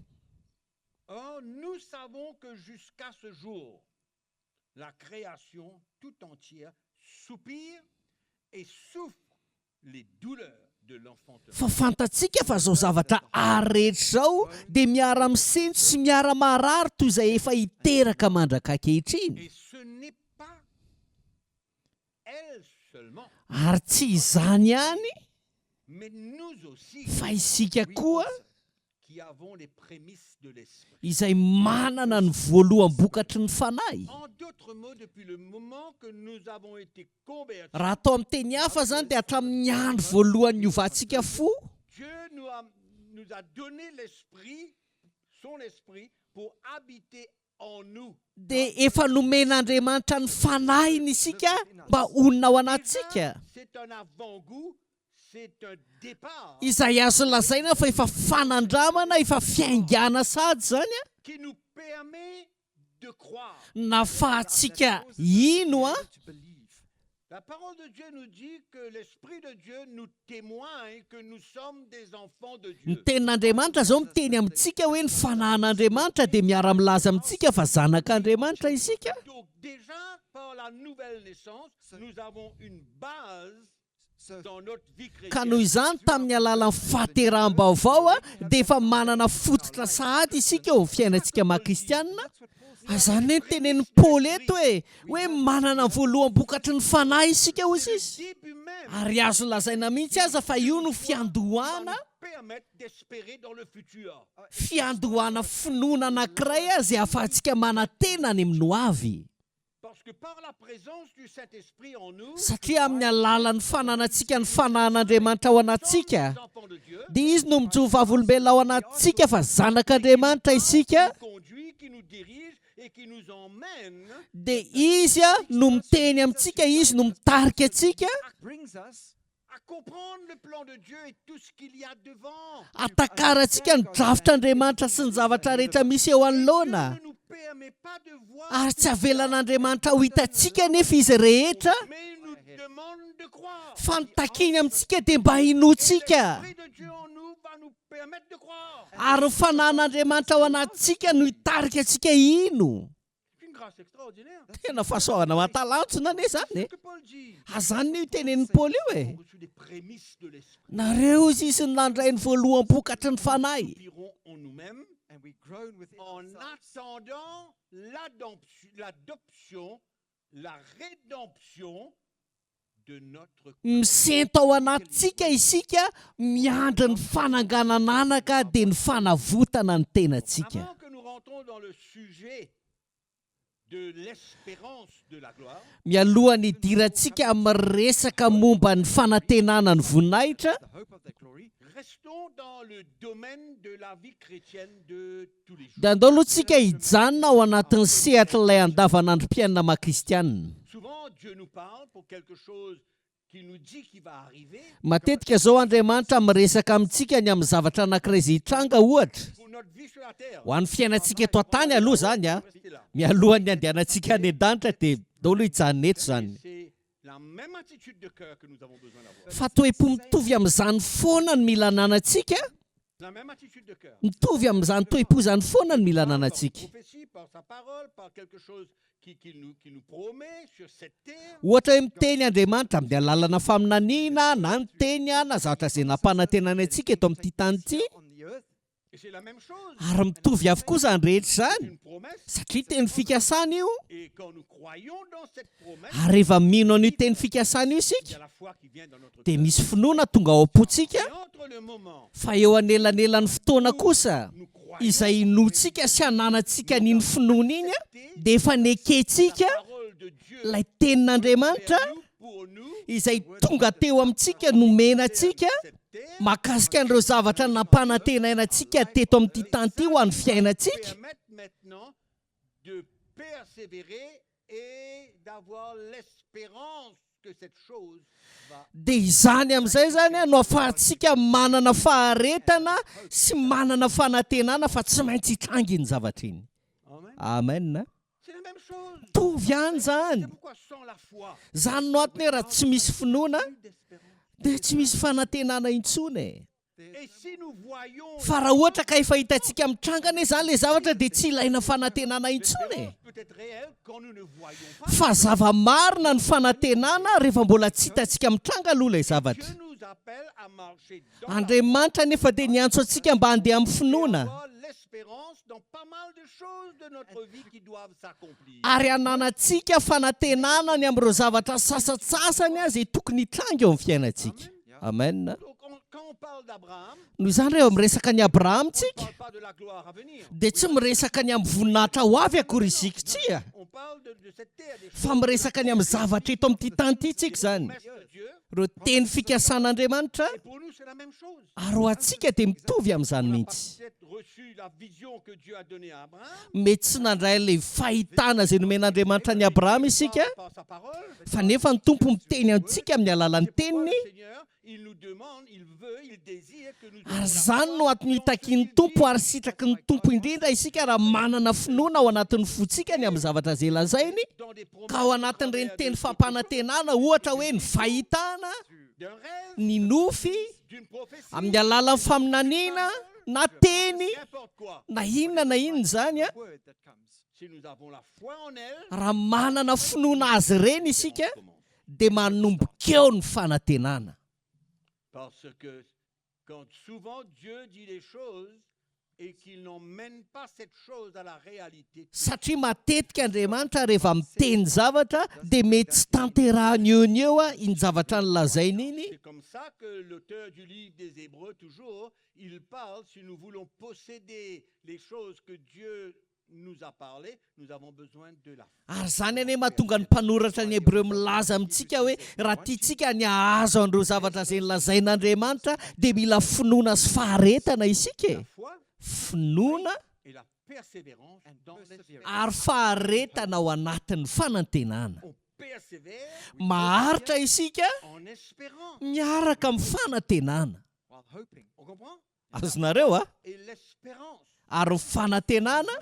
Or, nous savons que jusqu'à ce jour, la création tout entière soupire et souffre les douleurs de l'enfantement. Fa fantatsika fa izao zavatra ary rehetra izao dia miara-misento sy miara-marary toy izay efa hiteraka mandrak'ankehitriny. Et ce n'est pas elle seulement, Ary tsy izany ihany mais nous aussi fa isika koa qui avons les prémices de l'esprit. izay manana ny voaloham-bokatry ny Fanahy. En d'autres mots, depuis le moment que nous avons été convertis, Raha atao amin'ny teny hafa izany dia hatramin'ny andro voalohany niovantsika fo, Dieu nous a, nous a donné l'esprit, son esprit, pour habiter en nous. dia efa nomen'Andriamanitra ny Fanahiny isika mba honina ao anatintsika. C'est un avant-goût, c'est un départ Izay azo lazaina fa efa fanandramana, efa fiaingàna sahady izany an, qui nous permet de croire. nahafahantsika hino an. La parole de Dieu nous dit que l'Esprit de Dieu nous témoigne que nous sommes des enfants de Ny Dieu. Tenin'Andriamanitra izao miteny amintsika hoe ny Fanahin'Andriamanitra dia miara-milaza amintsika fa zanak'Andriamanitra isika. Donc déjà, par la nouvelle naissance, nous avons une base. Ka noho izany, tamin'ny alalan'ny fahateraham-baovao, dia efa manana fototra sahady isika eo amin'ny fiainantsika maha kristiana. Izany anie no tenenin'i Paoly eto e, hoe manana ny voaloham-bokatry ny Fanahy isika, hoy izy. Ary azo lazaina mihitsy aza fa io no fiandohana, fiandohana finoana anankiray izay ahafahantsika manantena any amin'ny hoavy. Satria amin'ny alalan'ny fananantsika ny Fanahin'Andriamanitra ao anatintsika, dia Izy no mijoro vavolombelona ao anatintsika fa zanak'Andriamanitra isika, dia Izy no miteny amintsika, Izy no mitarika antsika, Hatakarantsika ny drafitr'Andriamanitra sy ny zavatra rehetra misy eo anoloana, ary tsy avelan'Andriamanitra ho hitantsika anefa izy rehetra, fa ny takiny amintsika dia mba hinoantsika. Ary ny Fanahin'Andriamanitra ao anatintsika no hitarika antsika hino. Tena fahasoavana mahatalanjona anie izany e! Azany io tenenin'i Paoly io e! Nareo hozy izy no nandray ny voaloham-bokatry ny Fanahy. Misento ao anatintsika isika miandry ny fananganan'anaka dia ny fanavotana ny tenantsika. Mialohan'ny hidirantsika amin'ny resaka momba ny fanantenana ny voninahitra, dia andao aloha tsika hijanona ao anatin'ny sehatr'ilay andavanandrom-piainana maha kristianina. Matetika izao Andriamanitra miresaka amintsika ny amin'ny zavatra anankiray izay hitranga, ohatra, ho an'ny fiainantsika eto an-tany aloha izany an, mialohan'ny handehanantsika any an-danitra dia ndao aloha hijanona eto izany. Fa toe-po mitovy amin'izany foana no mila ananantsika, mitovy amin'izany toe-po izany foana no mila ananantsika. Ohatra hoe miteny Andriamanitra amin'ny alalana faminaniana na ny teny na zavatra izay nampanantenany antsika eto amin'ity tany ity. Ary mitovy avokoa izany rehetra izany, satria teny fikasana io, ary rehefa mino an'io teny fikasana io isika, dia misy finoana tonga ao am-pontsika, fa eo anelanelan'ny fotoana kosa izay inoantsika sy ananantsika an'iny finoana iny, dia efa nekentsika ilay tenin'Andriamanitra izay tonga teo amintsika, nomena antsika, mahakasika an'ireo zavatra nampanantenaina antsika teto amin'ity tany ity ho an'ny fiainantsika. Dia izany amin'izay izany no ahafahantsika manana faharetana sy manana fanantenana fa tsy maintsy hitranga iny zavatra iny. Amen. Mitovy ihany izany. Izany no antony hoe raha tsy misy finoana dia tsy misy fanantenana intsony e. Fa raha ohatra ka efa hitantsika mitranga anie izany ilay zavatra dia tsy ilaina fanantenana intsony e. Fa zava-marina ny fanantenana rehefa mbola tsy hitantsika mitranga aloha ilay zavatra. Andriamanitra anefa dia niantso antsika mba handeha amin'ny finoana. Ary hananantsika fanantenana ny amin'ireo zavatra sasantsasany izay tokony hitranga eo amin'ny fiainantsika. Amen. Noho izany rehefa miresaka an'i Abrahama isika, dia tsy miresaka ny amin'ny voninahitra ho avy akory isika, tsia, fa miresaka ny amin'ny zavatra eto amin'ity tany ity isika izany. Ireo teny fikasan'Andriamanitra, ary ho antsika dia mitovy amin'izany mihitsy. Mety tsy nandray ilay fahitana izay nomen'Andriamanitra an'i Abrahama isika, fa nefa ny Tompo miteny antsika amin'ny alalan'ny Teniny, ary izany no antony itakian'ny Tompo ary sitraky ny Tompo indrindra isika raha manana finoana ao anatin'ny fontsika ny amin'ny zavatra izay lazainy, ka ao anatin'ireny teny fampanantenana ohatra hoe ny fahitana, ny nofy, amin'ny alalan'ny faminaniana na teny na inona na inona izany, raha manana finoana azy ireny isika. Dia manomboka eo ny fanantenana. Parce que quand souvent Dieu dit les choses et qu'il n'emmène pas cette chose à la réalité tout Satria matetika Andriamanitra rehefa miteny zavatra dia mety tsy tanterahany eo ny eo iny zavatra nolazainy iny. C'est comme ça que l'auteur du livre des Hébreux toujours, il parle si nous voulons posséder les choses que Dieu nous a parlé, nous avons besoin de la Ary izany anie mahatonga ny mpanoratra ny Hebreo milaza amintsika hoe raha tiantsika ny hahazo an'ireo zavatra izay nolazain'Andriamanitra dia mila finoana sy faharetana isika e! Finoana ary faharetana ao anatin'ny fanantenana. Maharitra isika miaraka amin'ny fanantenana. Azonareo a? Ary ny fanantenana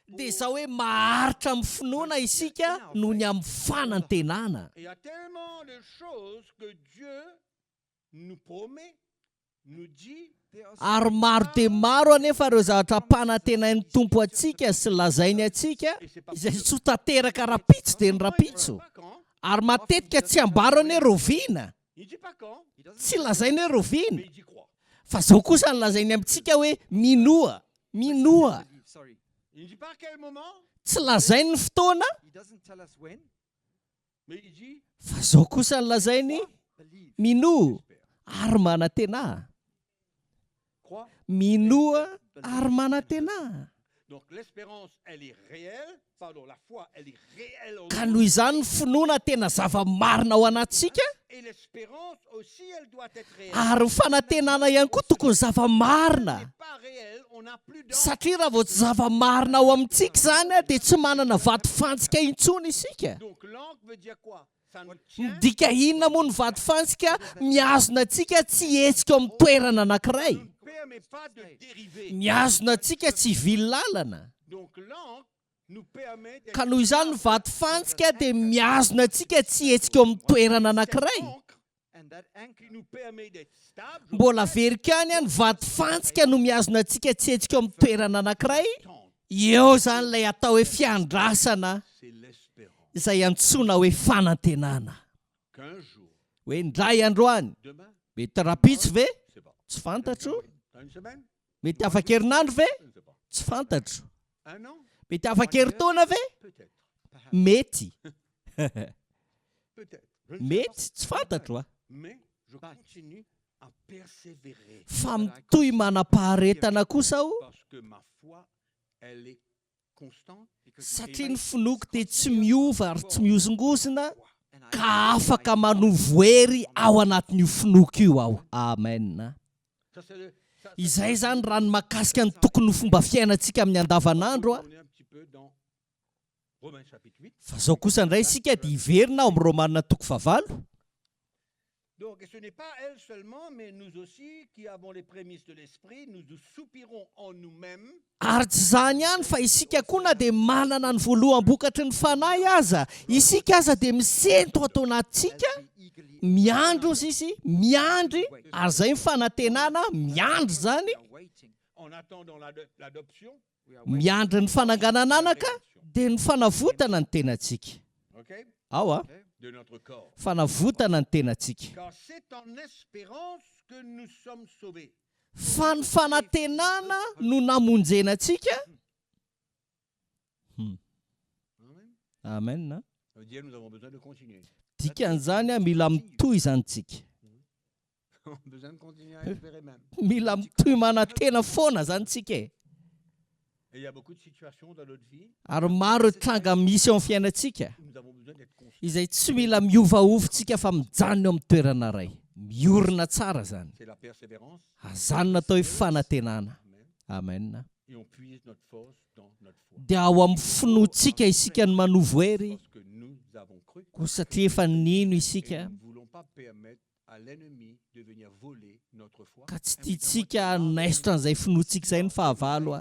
dia izao hoe maharitra amin'ny finoana isika noho ny amin'ny fanantenana. Ary maro dia maro anefa ireo zavatra ampanantenain'ny Tompo antsika sy lazainy antsika izay tsy ho tanteraka rahampitso dia ny rahampitso. Ary matetika tsy ambarany hoe rahoviana. Tsy lazainy hoe rahoviana. Fa izao kosa no lazainy amintsika hoe minoa, minoa. Tsy lazainy ny fotoana, fa izao kosa no lazainy, minoa ary manantenà. Minoa ary manantenà. Ka noho izany ny finoana tena zava-marina ao anatintsika, ary ny fanantenana ihany koa tokony zava-marina, satria raha vao tsy zava-marina ao amintsika izany dia tsy manana vatofantsika intsony isika. Midika inona moa ny vatofantsika mihazona antsika tsy hihetsika eo amin'ny toerana anankiray? Mihazona antsika tsy hivily lalana. Ka noho izany ny vatofantsika dia mihazona antsika tsy hihetsika eo amin'ny toerana anankiray. Mbola averiko ihany an, ny vatofantsika no mihazona antsika tsy hihetsika eo amin'ny toerana anankiray. Eo izany ilay atao hoe fiandrasana izay antsoina hoe fanantenana. Hoe indray andro any, mety rahampitso ve? Tsy fantatro. Mety afaka herinandro ve? Tsy fantatro. Mety afaka herintaona ve? Mety. Mety, tsy fantatro a. Fa mitohy manam-paharetana kosa aho satria ny finoako dia tsy miova ary tsy mihozongozona ka afaka manovo hery ao anatin'io finoako io aho. Amen. Izay izany raha ny mahakasika ny tokony ho fomba fiainantsika amin'ny andavanandro. Fa izao kosa indray isika dia hiverina ao amin'ny Romana toko fahavalo. Donc, et ce n'est pas elle seulement, mais nous aussi qui avons les prémices de l'Esprit, nous nous soupirons en nous-mêmes. Ary tsy izany ihany, fa isika koa na dia manana ny voaloham-bokatry ny Fanahy aza, isika aza dia misento ato anatintsika, miandry hozy izy, miandry, ary izay ny fanantenana, miandry izany, En attendant l'adoption, Miandry ny fananganan'anaka dia ny fanavotana ny tenantsika. Ao a. Fanavotana ny tenantsika. Fa ny fanantenana no namonjena antsika. Amen. Dikan'izany mila mitohy izany tsika. Mila mitohy manantena foana zany tsika e! Ary maro ireo tranga misy eo amin'ny fiainantsika izay tsy mila miovaova tsika fa mijanona eo amin'ny toerana iray. Miorina tsara zany. Azany no atao hoe fanantenana. Amen. Dia ao amin'ny finoantsika isika no manovo hery, koa satria efa nino isika. Ka tsy tiantsika hanaisotra an'izay finoantsika izay ny fahavalo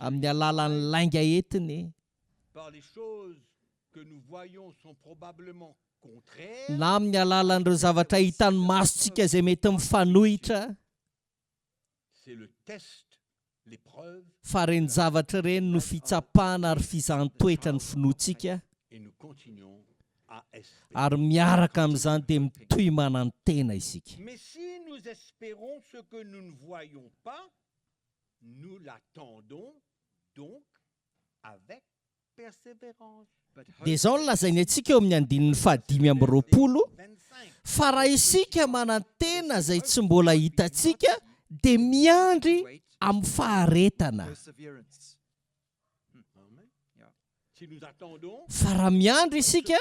amin'ny alalan'ny lainga entiny, na amin'ny alalan'ireo zavatra hitan'ny masontsika izay mety mifanohitra, fa ireny zavatra ireny no fitsapana ary fizahan-toetra ny finoantsika. Ary miaraka amin'izany dia mitohy manantena isika. Dia izao no lazainy antsika eo amin'ny andininy fahadimy amby 20, Fa raha isika manantena izay tsy mbola hitantsika, dia miandry amin'ny faharetana. Fa raha miandry isika,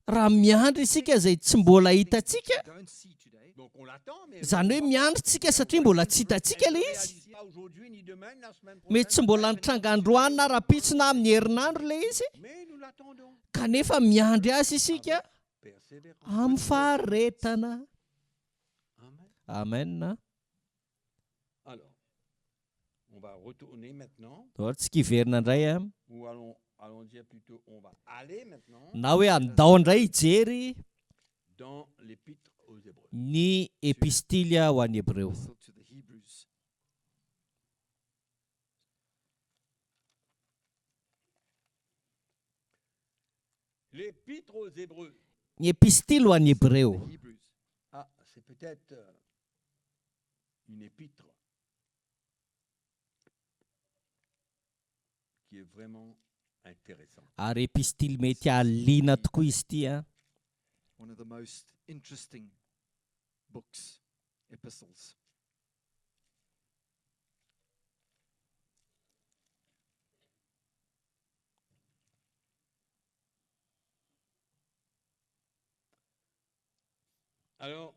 raha miandry isika izay tsy mbola hitantsika, izany hoe miandry tsika satria mbola tsy hitantsika ilay izy, mety tsy mbola nitranga androany na rahampitso na amin'ny herinandro ilay izy, kanefa miandry azy isika amin'ny faharetana. Amen. Ndao tsika hiverina indray a. Na hoe andao indray hijery ny epistily ho an'ny Hebreo. Ny epistily ho an'ny Hebreo. Une épître qui est vraiment intéressante. Ary epistily mety hahaliana tokoa izy ity an. One of the most interesting books, epistles. Alors,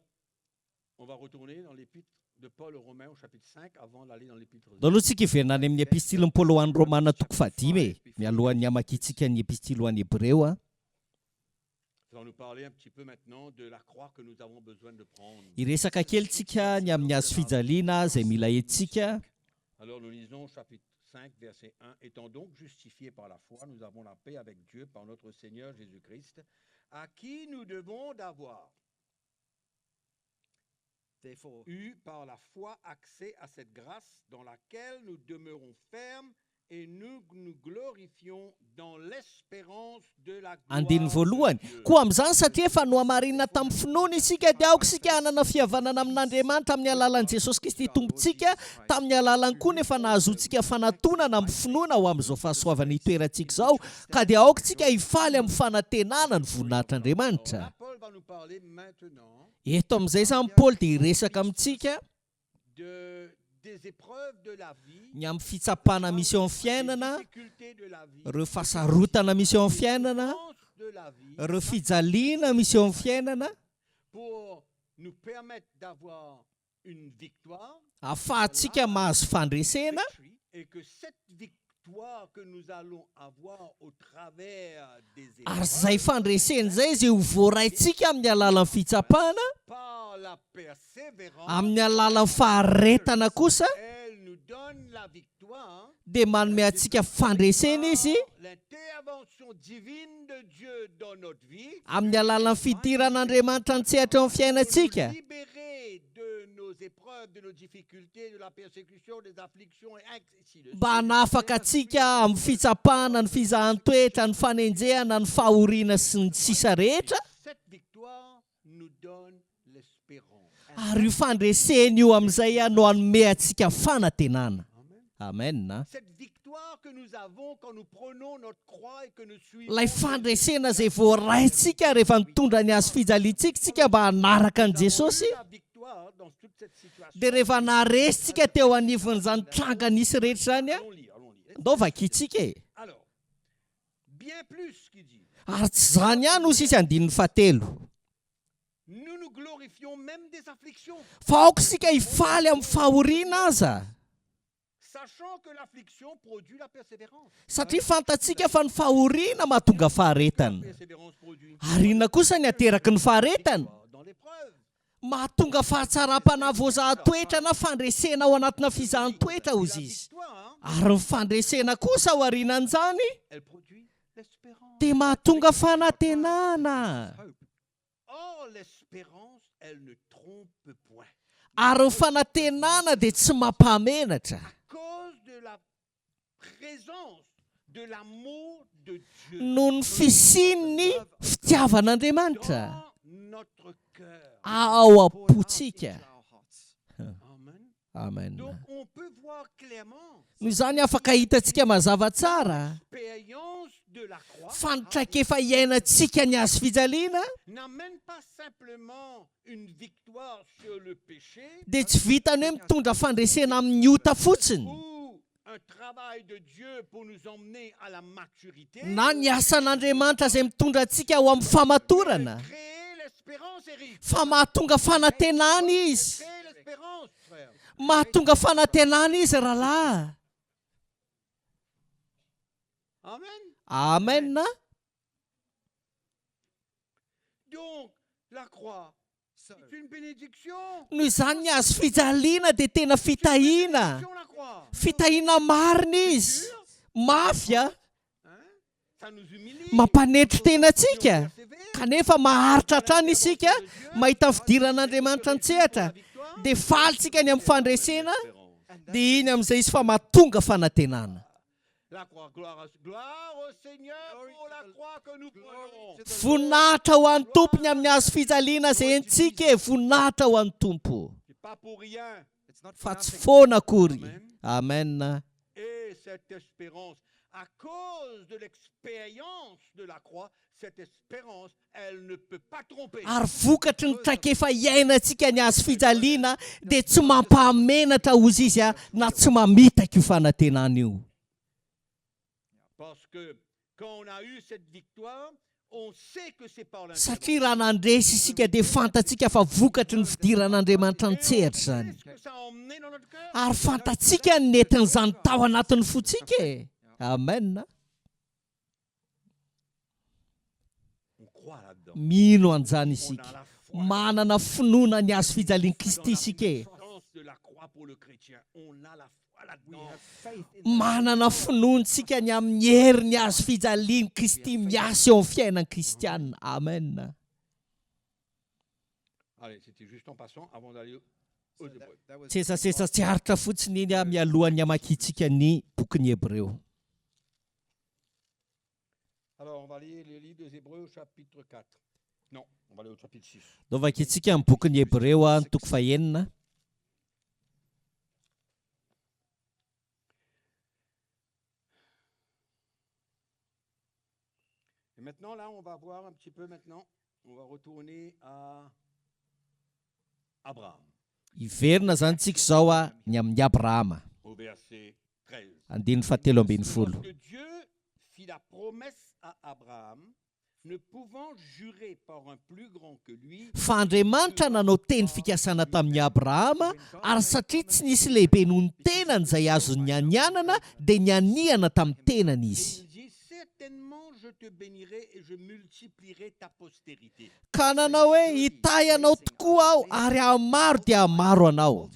on va retourner dans l'épître de Paul aux Romains au chapitre 5 avant d'aller dans l'épître aux Ndao aloha tsika hiverina any amin'ny epistilin'i Paoly ho an'ny Romana toko fahadimy e, mialohan'ny hamakiantsika ny epistily ho an'ny Hebreo a. Nous allons nous parler un petit peu maintenant de la croix que nous avons besoin de prendre. Hiresaka kely tsika ny amin'ny hazo fijaliana izay mila entintsika. Alors nous lisons chapitre 5 verset 1 Étant donc justifiés par la foi, nous avons la paix avec Dieu par notre Seigneur Jésus-Christ, à qui nous devons d'avoir eu par la foi accès à cette grâce dans laquelle nous demeurons fermes et nous nous glorifions dans l'espérance de la Andininy gloire de voalohany, Dieu. Koa amin'izany, satria efa nohamarinina tamin'ny finoana isika, dia aoka isika hanana fihavanana amin'Andriamanitra amin'ny alalan'i Jesosy Kristy Tompontsika, tamin'ny alalany koa no efa nahazoantsika fanatonana amin'ny finoana ho amin'izao fahasoavana itoerantsika izao, ka dia aoka isika hifaly amin'ny fanantenana ny voninahitr'Andriamanitra. Alors là, Paul va nous parler maintenant Eto amin'izay izany Paoly dia hiresaka amintsika ny amin'ny fitsapana misy eo amin'ny fiainana, ireo fahasarotana misy eo amin'ny fiainana, ireo fijaliana misy eo amin'ny fiainana, ahafahantsika mahazo fandresena, Ary izay fandresena izay izay ho voaraintsika amin'ny alalan'ny fitsapana, amin'ny alalan'ny faharetana kosa, dia manome antsika fandresena Izy, amin'ny alalan'ny fidiran'Andriamanitra an-tsehatra eo amin'ny fiainantsika. Mba hanafaka antsika amin'ny fitsapana, ny fizahan-toetra, ny fanenjehana, ny fahoriana sy ny sisa rehetra, ary io fandresena io amin'izay no hanome antsika fanantenana. Amen. Ilay fandresena izay voaraintsika rehefa nitondra ny hazo fijaliantsika isika mba hanaraka an'i Jesosy, dia rehefa naharesy tsika teo anivon'izany tranga nisy rehetra izany, ndao vakintsika e! Ary tsy izany ihany hoy sisa andininy fahatelo. Fa aoka isika hifaly amin'ny fahoriana aza. Satria fantatsika fa ny fahoriana mahatonga faharetana. Ary inona kosa ny ateraky ny faharetana? Mahatonga fahatsaram-panahy voazahan-toetra na fandresena ao anatina fizahan-toetra, hozy izy. Ary ny fandresena kosa aorianan'izany dia mahatonga fanantenana. Ary ny fanantenana dia tsy mampahamenatra. Noho ny fisian'ny fitiavan'Andriamanitra ao am-pontsika. Amen. Noho izany afaka hitantsika mazava tsara fa ny traikefa iainantsika ny hazo fijaliana dia tsy vitan'ny hoe mitondra fandresena amin'ny ota fotsiny na ny asan'Andriamanitra izay mitondra antsika ho amin'ny famatorana, fa mahatonga fanantenana Izy. Mahatonga fanantenana Izy, rahalahy. Amen. Noho izany ny hazo fijaliana dia tena fitahiana. Fitahiana marina izy. Mafy a! Mampanetry tena antsika, kanefa maharitra hatrany isika mahita ny fidiran'Andriamanitra an-tsehatra, dia faly tsika ny amin'ny fandresena, dia iny amin'izay izy fa mahatonga fanantenana. Voninahitra ho an'ny Tompo ny amin'ny hazo fijaliana izay entintsika e, voninahitra ho an'ny Tompo. Fa tsy foana akory. Amen. Ary vokatry ny traikefa iainantsika ny hazo fijaliana dia tsy mampahamenatra hozy izy na tsy mamitaka io fanantenana io. Satria raha nandresy isika dia fantatsika fa vokatry ny fidiran'Andriamanitra an-tsehatra izany. Ary fantatsika ny nentin'izany tao anatin'ny fontsika e! Amen. Mino an'izany isika. Manana finoana ny hazo fijalian'i Kristy isika e. Manana finoantsika ny amin'ny herin'ny hazo fijalian'i Kristy miasa eo amin'ny fiainan'ny kristiana. Amen. Tsetsatsetsa tsy aritra fotsiny iny mialohan'ny hamakiantsika ny bokin'ny Hebreo. Ndao vakintsika ny bokin'ny Hebreo ny toko fahenina. Et maintenant là, on va voir un petit peu maintenant, on va retourner à Abraham. Hiverina izany tsika izao a ny amin'i Abrahama. Au verset Andininy fahatelo ambin'ny folo. Fa Andriamanitra nanao teny fikasana tamin'i Abrahama, ary satria tsy nisy lehibe noho ny tenany izay azony nianianana, dia nianiana tamin'ny tenany izy. Ka nanao hoe, Hitahy anao tokoa Aho, ary hahamaro dia hahamaro anao.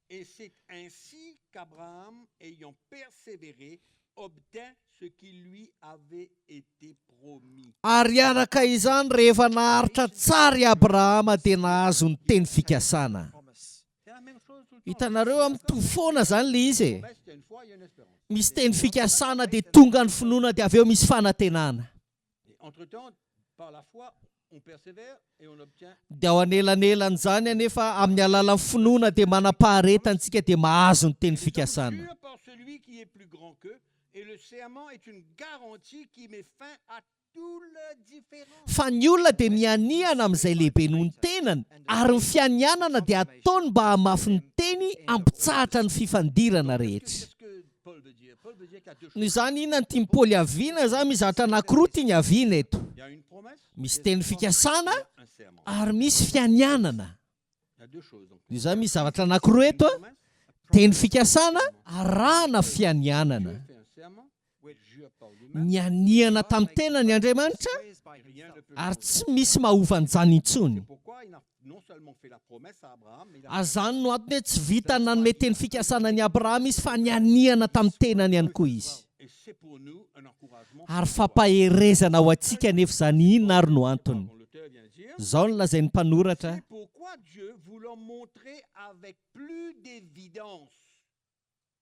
Et c'est ainsi qu'Abraham, ayant persévéré, obtint ce qui lui avait été promis. Ary araka izany, rehefa naharitra tsara i Abrahama dia nahazo ny teny fikasana. Hitanareo, mitovy foana izany ilay izy e. Misy teny fikasana dia tonga ny finoana dia avy eo misy fanantenana. Dia ao anelanelan'izany anefa, amin'ny alalan'ny finoana dia manam-paharetana isika dia mahazo ny teny fikasana. Fa ny olona dia mianiana amin'izay lehibe noho ny tenany, ary ny fianianana dia ataony mba hahamafy ny teny hampitsahatra ny fifandirana rehetra. Noho izany, inona no tian'i Paoly haviana izany? Misy zavatra anankiroa tiany haviana eto. Misy teny fikasana ary misy fianianana. Noho izany, misy zavatra anankiroa eto, teny fikasana arahana fianianana. Nianiana tamin'ny tenany Andriamanitra ary tsy misy mahova an'izany intsony. Ary izany no antony hoe tsy vitan'ny nanome teny fikasana an'i Abrahama izy fa nianiana tamin'ny tenany ihany koa izy. Ary fampaherezana ho antsika anefa izany, inona ary no antony? Izao no lazain'ny mpanoratra.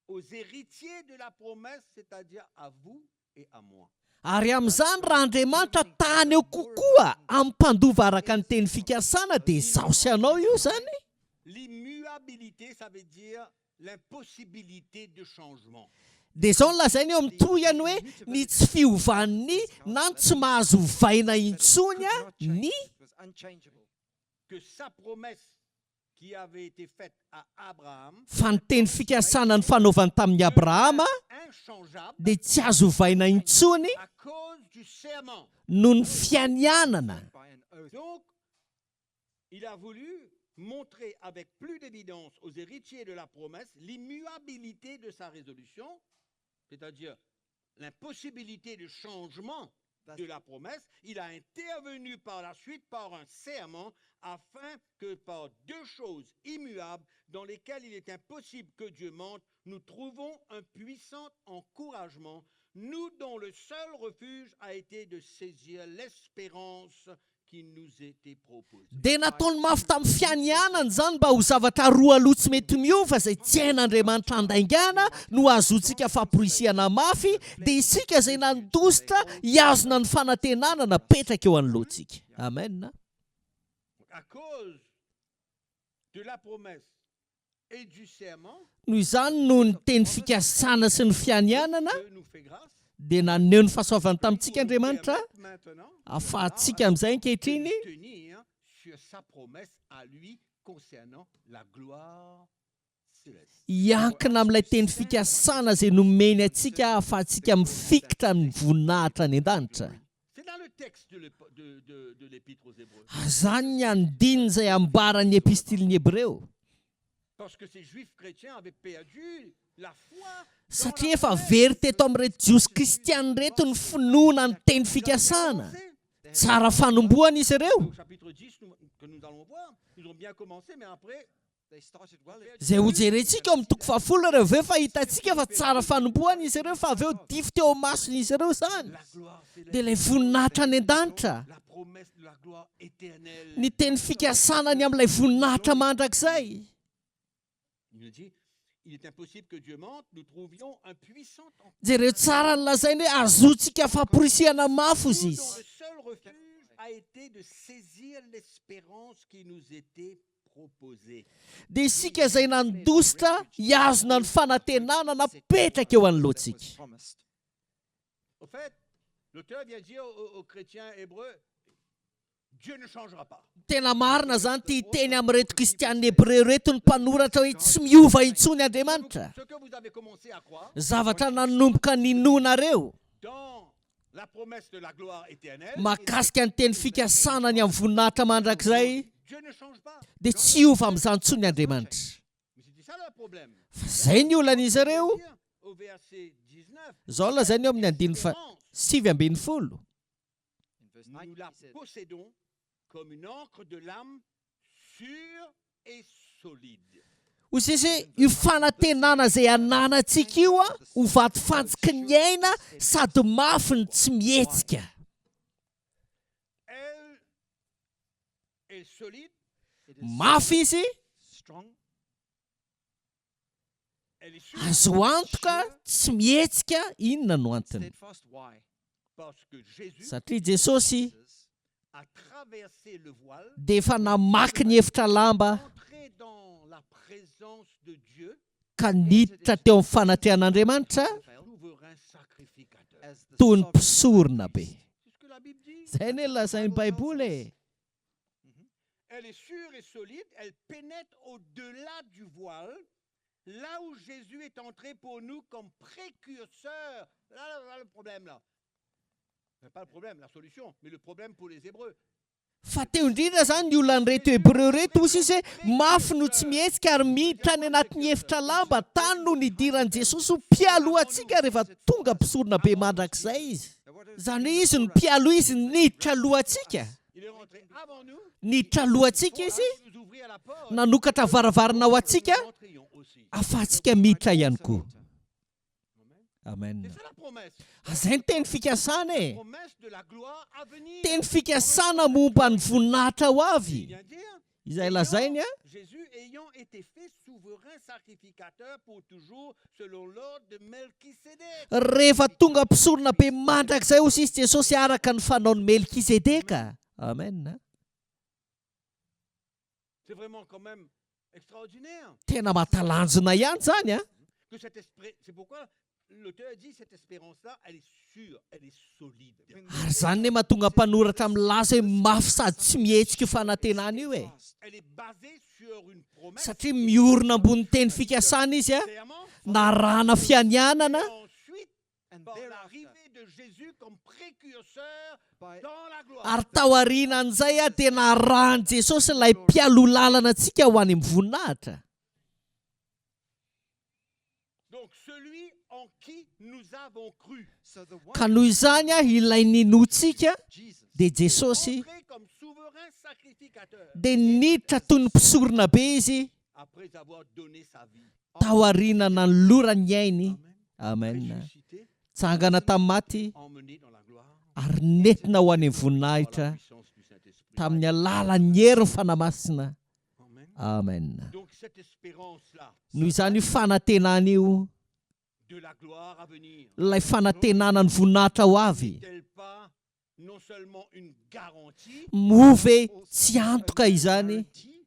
Aux héritiers de la promesse, c'est-à-dire à vous et à moi. Ary amin'izany, raha Andriamanitra ta-haneho kokoa amin'ny mpandova araka ny teny fikasana, dia izaho sy ianao io izany. L'immuabilité, ça veut dire l'impossibilité de changement. Dia izao no lazainy eo amin'ny tohiny hoe, ny tsy fiovan'ny na ny tsy maha-azo ovaina intsony ny. Que sa promesse qui avait été faite à Abraham Fa ny teny fikasana nifanaovany tamin'i Abrahama inchangeable dia tsy azo ovaina intsony à cause du serment. noho ny fianianana. By an oath. Donc, il a voulu montrer avec plus d'évidence aux héritiers de la promesse l'immuabilité de sa résolution, c'est-à-dire l'impossibilité de changement de la promesse. Il a intervenu par la suite par un serment afin que par deux choses immuables dans lesquelles il est impossible que Dieu mente, nous trouvons un puissant encouragement, nous dont le seul refuge a été de saisir l'espérance qui nous était proposée. Dia nataony mafy tamin'ny fianianany izany mba ho zavatra roa aloha tsy mety miova izay tsy hain'Andriamanitra handaingana no hahazoantsika famporisihana mafy, dia isika izay nandositra hihazona ny fanantenana napetraka eo anoloantsika. Amen. À cause de la promesse et du serment, Noho izany, noho ny teny fikasana sy ny fianianana, Dieu nous fait grâce dia naneho ny fahasoavany tamintsika Andriamanitra, permettre maintenant ahafahantsika amin'izay ankehitriny de tenir sur sa promesse à lui concernant la gloire céleste. hiankina amin'ilay teny fikasana izay nomeny antsika ahafahantsika mifikitra amin'ny voninahitra any an-danitra. C'est dans le texte de l'ép- de- de- de l'Épître aux Hébreux. Izany ny andininy izay ambaran'ny Epistilin'ny Hebreo. Parce que ces Juifs chrétiens avaient perdu la foi dans Satria la efa promesse. very teto amin'ireto Jiosy kristiana ireto ny finoana ny teny fikasana. Tsara fanombohana izy ireo. Au chapitre 10 nous- que nous allons voir, ils ont bien commencé, mais après, They started well. Izay hojerentsika ao amin'ny toko fahafolo ireo avy eo fa hitantsika fa tsara fanombohana izy ireo fa avy eo dify teo mason'izy ireo izany. la gloire céleste, Dia ilay voninahitra any an-danitra. la promesse de la gloire éternelle. Ny teny fikasana ny amin'ilay voninahitra mandrakizay. Il nous dit, il est impossible que Dieu mente, nous trouvions un puissant Jereo tsara ny lazainy hoe azontsika famporisihana mafy Nous ozy dont izy. le seul refuge a été de saisir l'espérance qui nous était proposée. Dia isika izay nandositra hihazona ny fanantenana napetraka eo anoloantsika. Promised. Au fait, l'auteur vient dire aux, aux chrétiens hébreux, Dieu ne changera pas. Tena marina izany ity hiteny amin'ireto kristianina hebreo ireto ny mpanoratra hoe tsy miova intsony Andriamanitra. Ce que vous avez commencé à croire Zavatra nanomboka ninoanareo dans la promesse de la gloire éternelle, mahakasika ny teny fikasana ny amin'ny voninahitra mandrakizay Dieu ne change pas. dia tsy hiova amin'izany intsony Andriamanitra. Mais c'était ça le problème. Fa izay ny olan'izy ireo. Au verset 19, Izao lazainy eo amin'ny andininy faha 19. In verse 19, nous la he said, possédons comme une ancre de l'âme sûre et solide. Hoy izy hoe io fanantenana izay ananantsika io a, ho vatofantsiky ny aina sady mafy no tsy mihetsika. Elle est solide, It is Mafy izy, strong, elle est sûre, azo antoka, tsy mihetsika, inona no antony? steadfast. Why? parce que Jésus Satria Jesosy Jesus a traversé le voile, dia efa namaky ny efitra lamba entré dans la présence de Dieu, ka niditra teo amin'ny fanatrehan'Andriamanitra the veil souverain sacrificateur. as the toy ny sovereign mpisorona be. priest. C'est ce que la Bible dit. Izay anie lazain'ny Baiboly e. Elle est sûre et solide, elle pénètre au-delà du voile, là où Jésus est entré pour nous comme précurseur. Là, là, là, le problème, là. C'est pas le problème, la solution, mais le problème pour les Hébreux. Fa teo indrindra izany ny olan'ireto Hebreo ireto, hoy izy hoe mafy no tsy mihetsika ary miditra any anatin'ny efitra lamba, tany no nidiran'i Jesosy ho mpialoha antsika rehefa tonga mpisorona be mandrakizay izy. Izany hoe izy no mpialoha, izy niditra alohantsika. Il est rentré avant nous, Niditra alohantsika izy, nous ouvrir la porte. nanokatra varavarana ho antsika, Nous entrions aussi. ahafahantsika miditra ihany koa. Amen. C'est ça la promesse. Izay ny teny fikasana e. Promesse de la gloire à venir. Teny fikasana momba ny voninahitra ho avy. Il vient dire, Izay lazainy a. Jésus ayant été fait souverain sacrificateur pour toujours selon l'ordre de Melchisédek. Rehefa tonga mpisorona be mandrakizay hoy izy Jesosy araka ny fanaon'i Melkizedeka. Amen. C'est vraiment quand même extraordinaire. Tena mahatalanjona ihany izany a. Que cet esprit, c'est pourquoi l'auteur dit cette espérance-là, elle est sûre, elle est solide. Ary izany ne mahatonga mpanoratra milaza hoe mafy sady tsy mihetsika io fanantenana io e. Elle est basée sur une promesse. Satria miorina ambony teny fikasana izy a, Serment, narahana fianianana. ensuite And par thereafter, l'arrivée de Jésus comme précurseur by dans la gloire. Ary taorianan'izay a dia narahan'i Jesosy ilay mpialoha lalana antsika ho any amin'ny voninahitra. Donc celui en qui nous avons cru, so the one Ka noho izany a ilay ninoantsika Jesus dia Jesosy entré comme souverain sacrificateur dia niditra toy ny mpisorona be izy après avoir donné sa vie. taoriana nanolorany ny ainy. Amen. Amen. Ressuscité, Tsangana tamin'ny maty emmené dans la gloire ary nentina ho any amin'ny par la voninahitra puissance du Saint-Esprit. tamin'ny alalan'ny herin'ny Fanahy Masina. Amen. Amen. Donc cette espérance-là Noho izany io fanantenana io, de la gloire à venir, ilay fanantenana ny voninahitra ho avy, n'est-elle pas non seulement une garantie, moa ve tsy antoka izany, guarantee,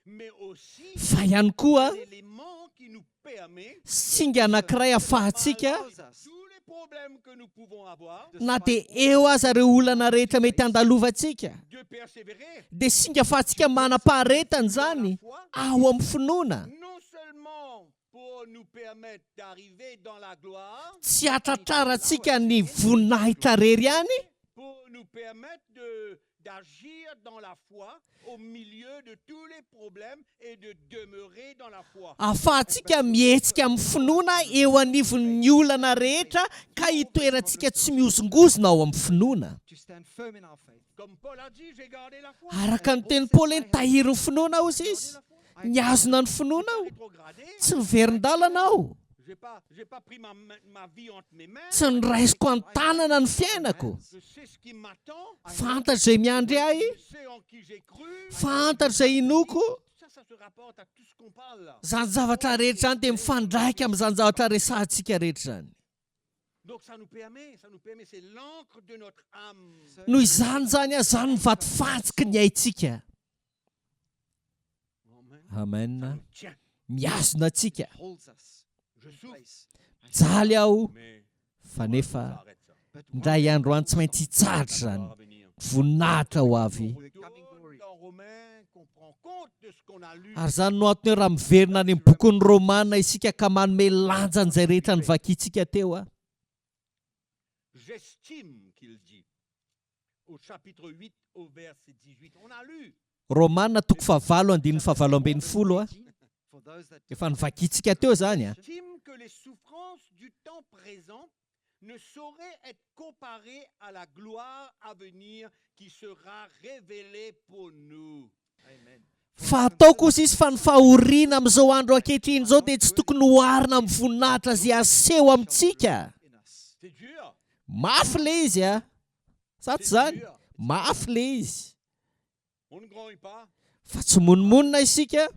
mais aussi fa ihany koa un élément qui nous permet singa anankiray ahafahantsika allows us tous les problèmes que nous pouvons avoir na dia eo aza ireo olana rehetra mety handalovantsika, de persévérer dia singa ahafahantsika manam-paharetana izany foi, ao amin'ny finoana. non seulement pour nous permettre d'arriver dans la gloire, Tsy hatratrarantsika ny voninahitra irery ihany, pour nous permettre de d'agir dans la foi au milieu de tous les problèmes et de demeurer dans la foi. Ahafahantsika mihetsika amin'ny finoana eo anivon'ny olana rehetra ka hitoerantsika tsy mihozongozona ao amin'ny finoana. To stand firm in our faith. Comme Paul a dit, j'ai gardé la foi. Araka ny tenin'i Paoly hoe nitahiry ny finoana hozy izy. Nihazona ny finoana aho. Rétrogradé, Tsy niverin-dalana aho. j'ai pas, j'ai pas pris ma, main- ma vie entre mes mains. Tsy noraisiko an-tanana ny fiainako. Je sais ce qui m'attend. Fantatro izay miandry ahy. Je sais en qui j'ai cru. Fantatro izay inoako. Ça, ça se rapporte à tout ce qu'on parle là. Izany zavatra rehetra izany dia mifandraika amin'izany zavatra resahantsika rehetra izany. Donc ça nous permet, ça nous permet, c'est l'ancre de notre âme. Noho izany izany, izany ny vatofantsiky ny aintsika. Amen. Amen. Ça nous tient. Mihazona antsika. Holds us Je in souffre. place. Mijaly aho, Mais fa nefa ça arrête ça. But indray andro any tsy maintsy hitsahatra izany. Gloire à venir. Voninahitra ho avy. On retourne dans Romains, qu'on prend compte de ce qu'on a lu. Ary izany no antony hoe raha miverina any amin'ny bokin'ny Romana isika ka manome lanja an'izay rehetra novakintsika teo a. J'estime qu'il dit au chapitre 8 au verset 18. On a lu. Romana toko fahavalo andininy fahavalo ambin'ny folo a. For those that Efa novakintsika teo izany a. J'estime que les souffrances du temps présent ne sauraient être comparées à la gloire à venir qui sera révélée pour nous. Amen. Fa ataoko hozy izy fa ny fahoriana amin'izao andro ankehitriny izao dia tsy tokony hoharina amin'ny voninahitra izay haseho amintsika. In us. C'est dur. Mafy le izy a. Sa tsy C'est izany? dur. Mafy le izy. On ne grogne pas, Fa tsy monimonina isika,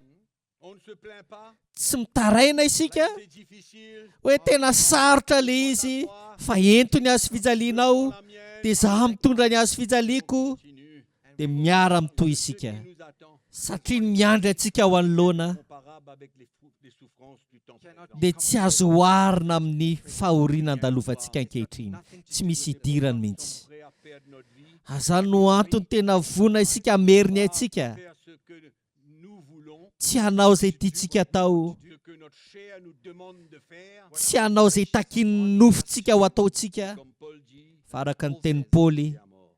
on ne se plaint pas. tsy mitaraina isika C'est difficile. hoe tena sarotra le izy fa ento ny hazo fijalianao La mienne. dia izaho mitondra ny hazo fijaliako Continue. dia miara-mitohy Ce isika qui nous attend, satria ny miandry antsika ao anoloana comparable avec les, frou- les souffrances du temps Cannot présent. dia tsy azo oharina amin'ny fahoriana andalovantsika ankehitriny, tsy misy idirany mihitsy. Nous sommes prêts à perdre notre vie, Azany no antony tena vonona isika hameriny antsika, faire ce que nous voulons, tsy hanao izay tiantsika atao, ce que notre chair nous demande de faire. tsy hanao izay takin'ny nofontsika ho ataontsika, Comme Paul dit, fa araka ny tenin'i Paoly, c'est à mort,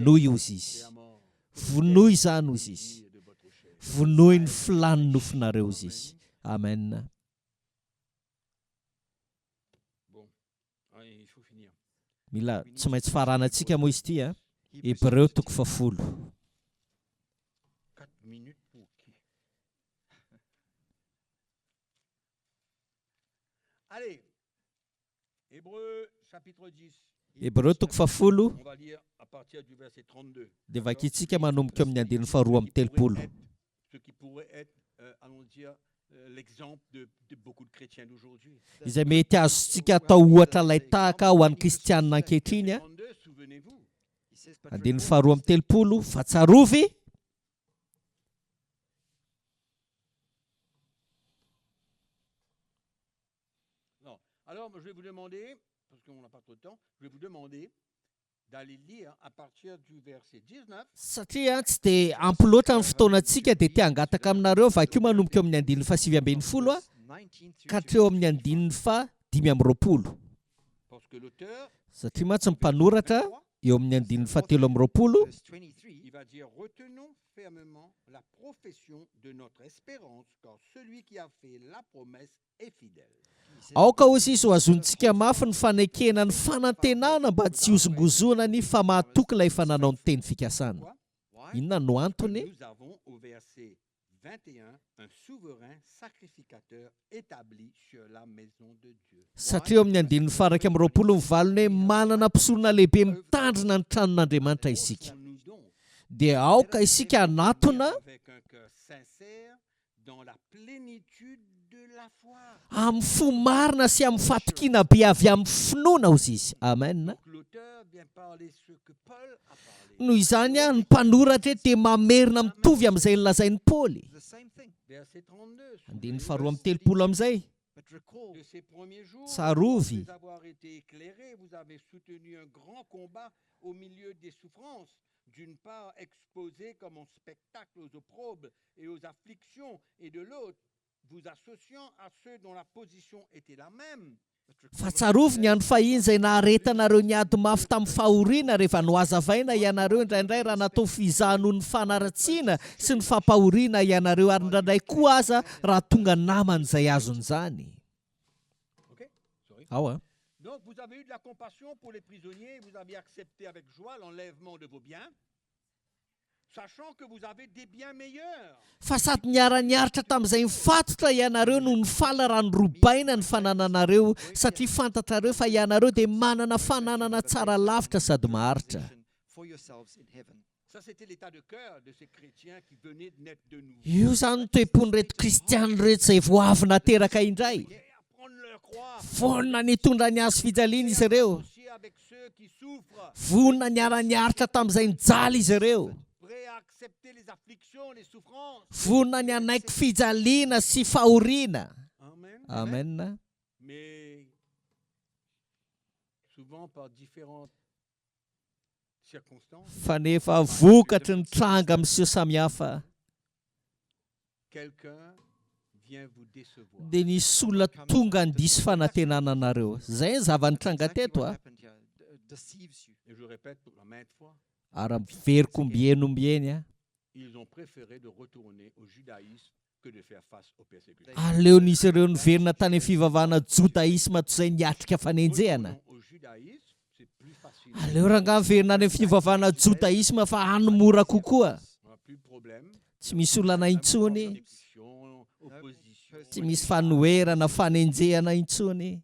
vonoy hozy izy, c'est à mort. vonoy izany hozy izy, Désir de votre chair. vonoy ny filàn'ny nofonareo hozy izy. Amen. Bon, allez, il faut finir. Mila tsy maintsy faranantsika moa izy ity a. Hebrews Hebreo chapter toko fahafolo. 4 minutes pour qui Allez, Hébreux chapitre 10. Hebreo toko fahafolo. On va lire à Dia vakintsika manomboka eo amin'ny andininy faharoa amby telopolo. Izay mety azontsika atao ohatra alain-tahaka ho an'ny kristianina ankehitriny. Andininy faharoa amby telopolo, Fa tsarovy. Alors, je vais vous demander, parce qu'on n'a pas trop de temps, je vais vous demander d'aller lire à partir du verset 19. Satria tsy dia ampy loatra ny fotoanantsika dia te hangataka aminareo vakio manomboka eo amin'ny andininy faha-19 ka hatreo amin'ny andininy faha-25. Satria mantsy ny mpanoratra eo amin'ny andininy faha-23 Aoka hoy izy ho azontsika mafy ny fanekena ny fanantenana mba tsy hihozongozonany fa mahatoky ilay efa nanao ny teny fikasana. Inona no antony? Satria eo amin'ny andininy faha-21 ny valiny hoe manana mpisorona lehibe mitandrina ny tranon'Andriamanitra isika. Dia aoka isika hanatona Amin'ny fo marina sy amin'ny fatokiana be avy amin'ny finoana, hozy izy. Amen. Noho izany, ny mpanoratra eto dia mamerina mitovy amin'izay nolazain'i Paoly. Andininy faharoa amby telopolo amin'izay. Tsarovy. D'une part exposés comme en spectacle aux opprobes et aux afflictions, et de l'autre, vous associant à ceux dont la position était la même. Fa tsarovy ny andro fahiny izay naharetanareo niady mafy tamin'ny fahoriana rehefa nohazavaina ianareo indraindray raha natao fizaha noho ny fanaratsiana sy ny fampahoriana ianareo ary indraindray koa aza raha tonga naman'izay azon'izany. Ao a. Donc vous avez eu de la compassion pour les prisonniers et vous avez accepté avec joie l'enlèvement de vos biens, sachant que vous avez des biens meilleurs. Fa sady niara-niaritra tamin'izay nifatotra ianareo no nifaly raha norobaina ny fanananareo, satria fantatrareo fa ianareo dia manana fananana tsara lavitra sady maharitra. Io izany no toe-pon'ireto kristiana ireto izay vao avy nateraka indray. Vonona ny hitondra ny hazo fijaliana izy ireo. Vonona niara-niaritra tamin'izay nijaly izy ireo. Vonona ny hanaiky fijaliana sy fahoriana. Amen. Fa nefa vokatry ny tranga miseho samihafa dia nisy olona tonga nidiso fanantenana anareo. Izay ny zava-nitranga teto a. Ary averiko ombieny ombieny a. Aleon'izy ireo niverina tany amin'ny fivavahana jodaisma toy izay niatrika fanenjehana. Aleo rangahy miverina any amin'ny fivavahana jodaisma fa any mora kokoa. Tsy misy olana intsony, tsy misy fanoherana, fanenjehana intsony.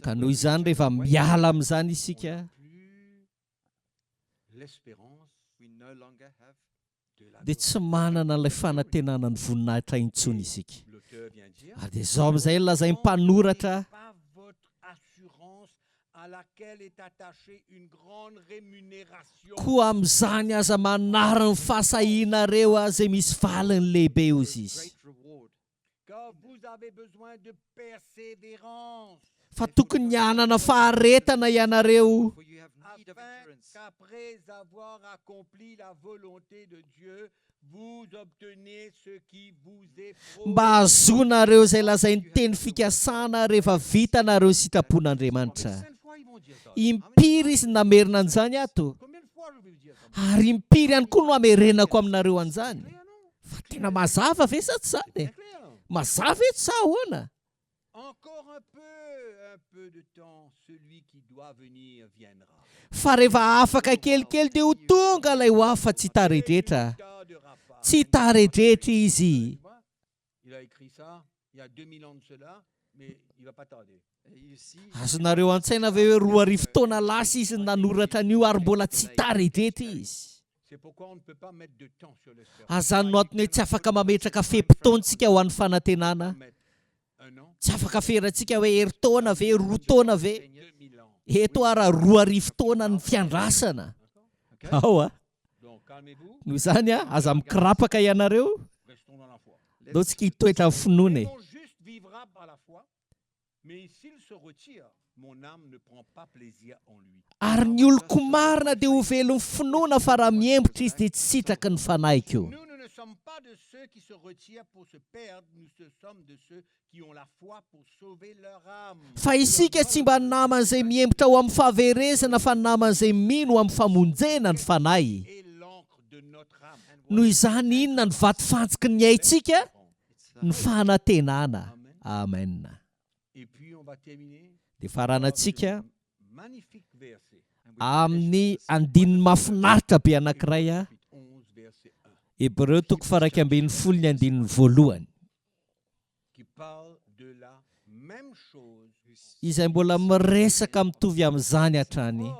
Ka noho izany rehefa miala amin'izany isika, dia tsy manana ilay fanantenana ny voninahitra intsony isika. Ary dia izao amin'izay no lazain'ny mpanoratra, Koa amin'izany aza manary ny fahasahianareo izay misy valiny lehibe, hozy izy. Fa tokony hanana faharetana ianareo. Mba hahazoanareo izay lazain'ny teny fikasana rehefa vitanareo ny sitrapon'Andriamanitra. Impiry izy no namerina an'izany ato? Ary impiry ihany koa no hamerenako aminareo an'izany? Fa tena mazava ve sa tsy izany e? Mazava eto sa ahoana? Fa rehefa afaka kelikely dia ho tonga ilay ho avy fa tsy hitaredretra. Tsy hitaredretra izy. Azonareo an-tsaina ve hoe 2000 taona lasa izy no nanoratra an'io ary mbola tsy taredreta izy? Ary izany no antony hoe tsy afaka mametraka fe-potoantsika ho an'ny fanantenana. Tsy afaka ferantsika hoe herintaona ve, roa taona ve. Eto ara 2000 taona ny fiandrasana. Ao a. Noho izany, aza mikirapaka ianareo. Ndao tsika hitoetra amin'ny finoana e. Ary ny oloko marina dia ho velon'ny finoana fa raha miembotra izy dia tsy sitraky ny fanahiko. Fa isika tsy mba naman'izay miembotra ho amin'ny fahaverezana fa naman'izay mino ho amin'ny famonjena ny fanahy. Noho izany inona no vatofantsiky ny aintsika? Ny fanantenana. Amen. Dia faranantsika amin'ny andininy mahafinaritra be anankiray, Hebreo toko faha-11 ny andininy voalohany. Izay mbola miresaka mitovy amin'izany hatrany.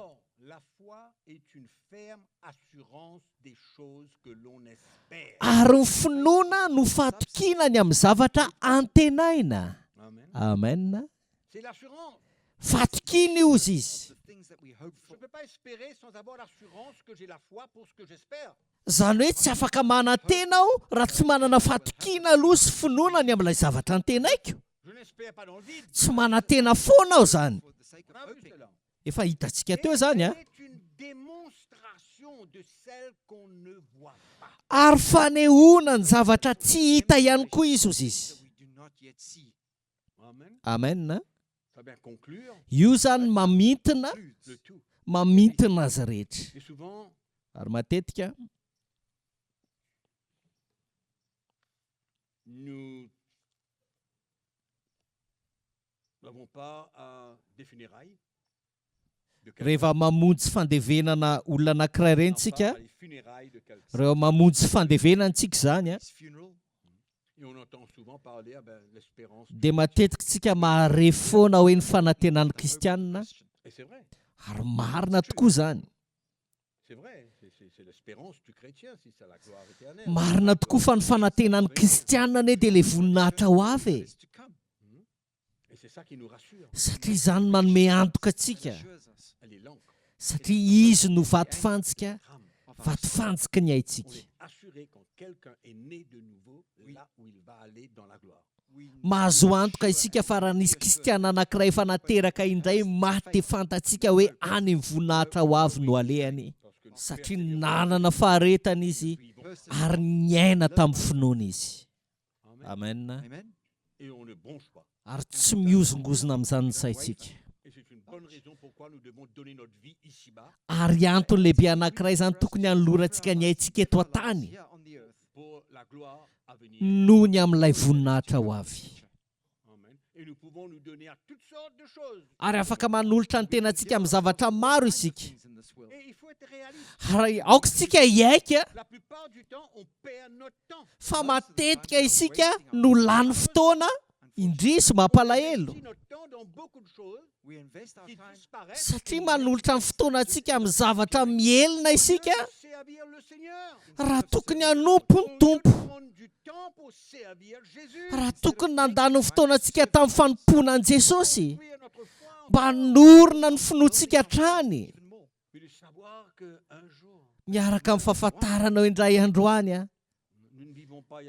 Ary ny finoana no fahatokiana ny amin'ny zavatra antenaina. Amen. Fahatokiana io hozy izy. Izany hoe tsy afaka manantena aho raha tsy manana fahatokiana aloha sy finoana ny amin'ilay zavatra antenaiko. Tsy manantena foana aho izany. Efa hitantsika teo izany an! Ary fanehoana ny zavatra tsy hita ihany koa izy hozy izy. Amen. Io izany mamintina, mamintina azy rehetra. Ary matetika. Rehefa mamonjy fandevenana olona anankiray ireny tsika, rehefa mamonjy fandevenana tsika izany an, dia matetika tsika mahare foana hoe ny fanantenan'ny kristianina, ary marina tokoa izany. Marina tokoa fa ny fanantenan'ny kristianina anie dia ilay voninahitra ho avy e! Satria izany manome antoka antsika, satria Izy no vatofantsika, vatofantsiky ny aintsika. Mahazo antoka isika fa raha nisy kristiana anankiray efa nateraka indray maty dia fantatsika hoe any amin'ny voninahitra ho avy no alehany, satria nanana faharetana izy ary niaina tamin'ny finoana izy. Amen. Ary tsy mihozongozona amin'izany ny saintsika. Ary antony lehibe anankiray izany tokony hanolorantsika ny aintsika eto an-tany noho ny amin'ilay voninahitra ho avy. Ary afaka manolotra ny tenantsika amin'ny zavatra maro isika. Ary aoka isika hiaiky fa matetika isika no lany fotoana, indrisy mampalahelo, satria manolotra ny fotoanantsika amin'ny zavatra mihelina isika raha tokony hanompo ny Tompo. Raha tokony nandany ny fotoanantsika tamin'ny fanompoana an'i Jesosy mba hanorina ny finoantsika hatrany miaraka amin'ny fahafantarana eo indray andro any an,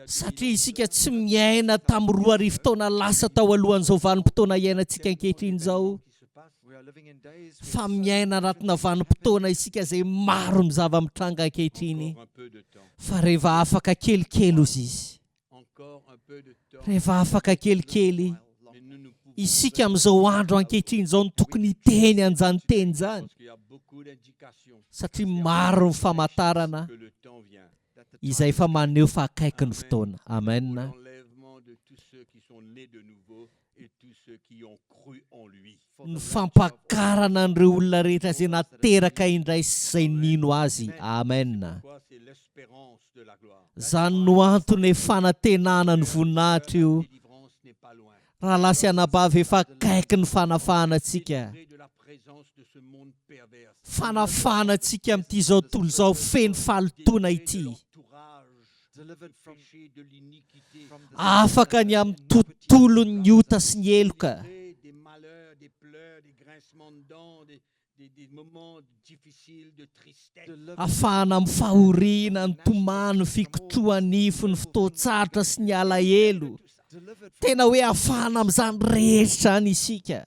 satria isika tsy miaina tamin'ny 2000 taona lasa tao alohan'izao vanim-potoana iainantsika ankehitriny izao, fa miaina anatina vanim-potoana isika izay maro ny zava-mitranga ankehitriny, fa rehefa afaka kelikely hozy izy, rehefa afaka kelikely isika amin'izao andro ankehitriny izao no tokony hiteny an'izany teny izany, satria maro ny famantarana izay efa maneho fa akaiky ny fotoana. Amen. Ny fampakarana an'ireo olona rehetra izay nateraka indray sy izay nino Azy. Amen. Izany no antony fanantenana ny voninahitra io. Rahalahy sy anabavy, efa akaiky ny fanafahana antsika. Fanafahana antsika amin'ity izao tontolo izao feno fahalotoana ity. Afaka ny amin'ny tontolon'ny ota sy ny heloka. Afahana amin'ny fahoriana, ny tomany, ny fikotroha-nify, ny fotoan-tsarotra sy ny alahelo. Tena hoe afahana amin'izany rehetra izany isika.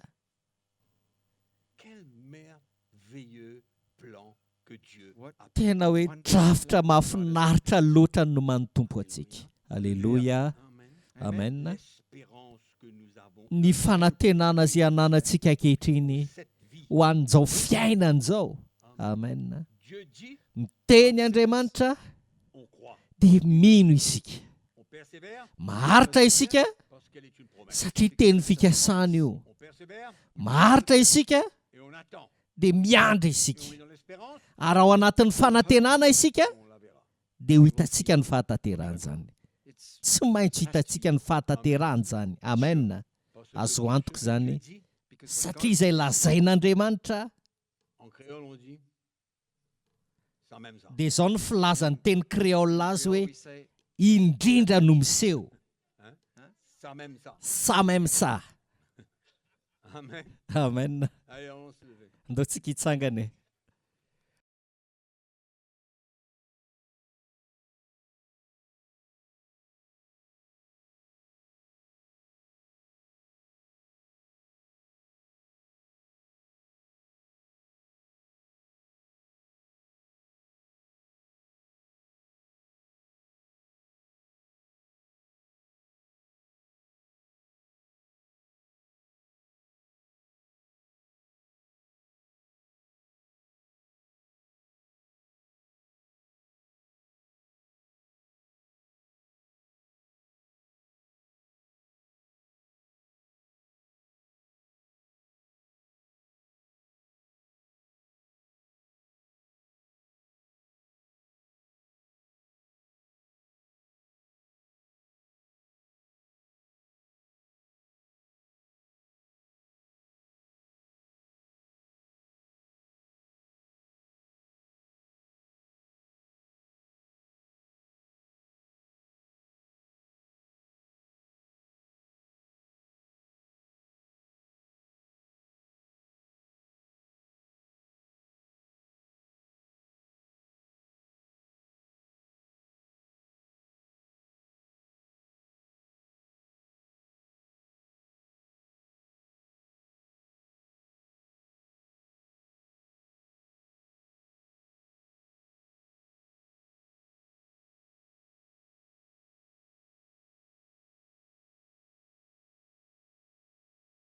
Tena hoe drafitra mahafinaritra loatra ny nomanin'ny Tompo antsika. Aleloia. Amen. Ny fanantenana izay ananantsika ankehitriny ho an'izao fiainana izao. Amen. Miteny Andriamanitra dia mino isika. Maharitra isika satria teny fikasana io. Maharitra isika dia miandry isika. Ary ao anatin'ny fanantenana isika dia ho hitantsika ny fahatanterahan'izany. Tsy maintsy ho hitantsika ny fahatanterahan'izany. Amen. Azo antoka izany satria izay lazain'Andriamanitra dia izao ny filazan'ny teny créole azy hoe indrindra no miseho. Sa même ça. Amen. Andao tsika hitsangana e.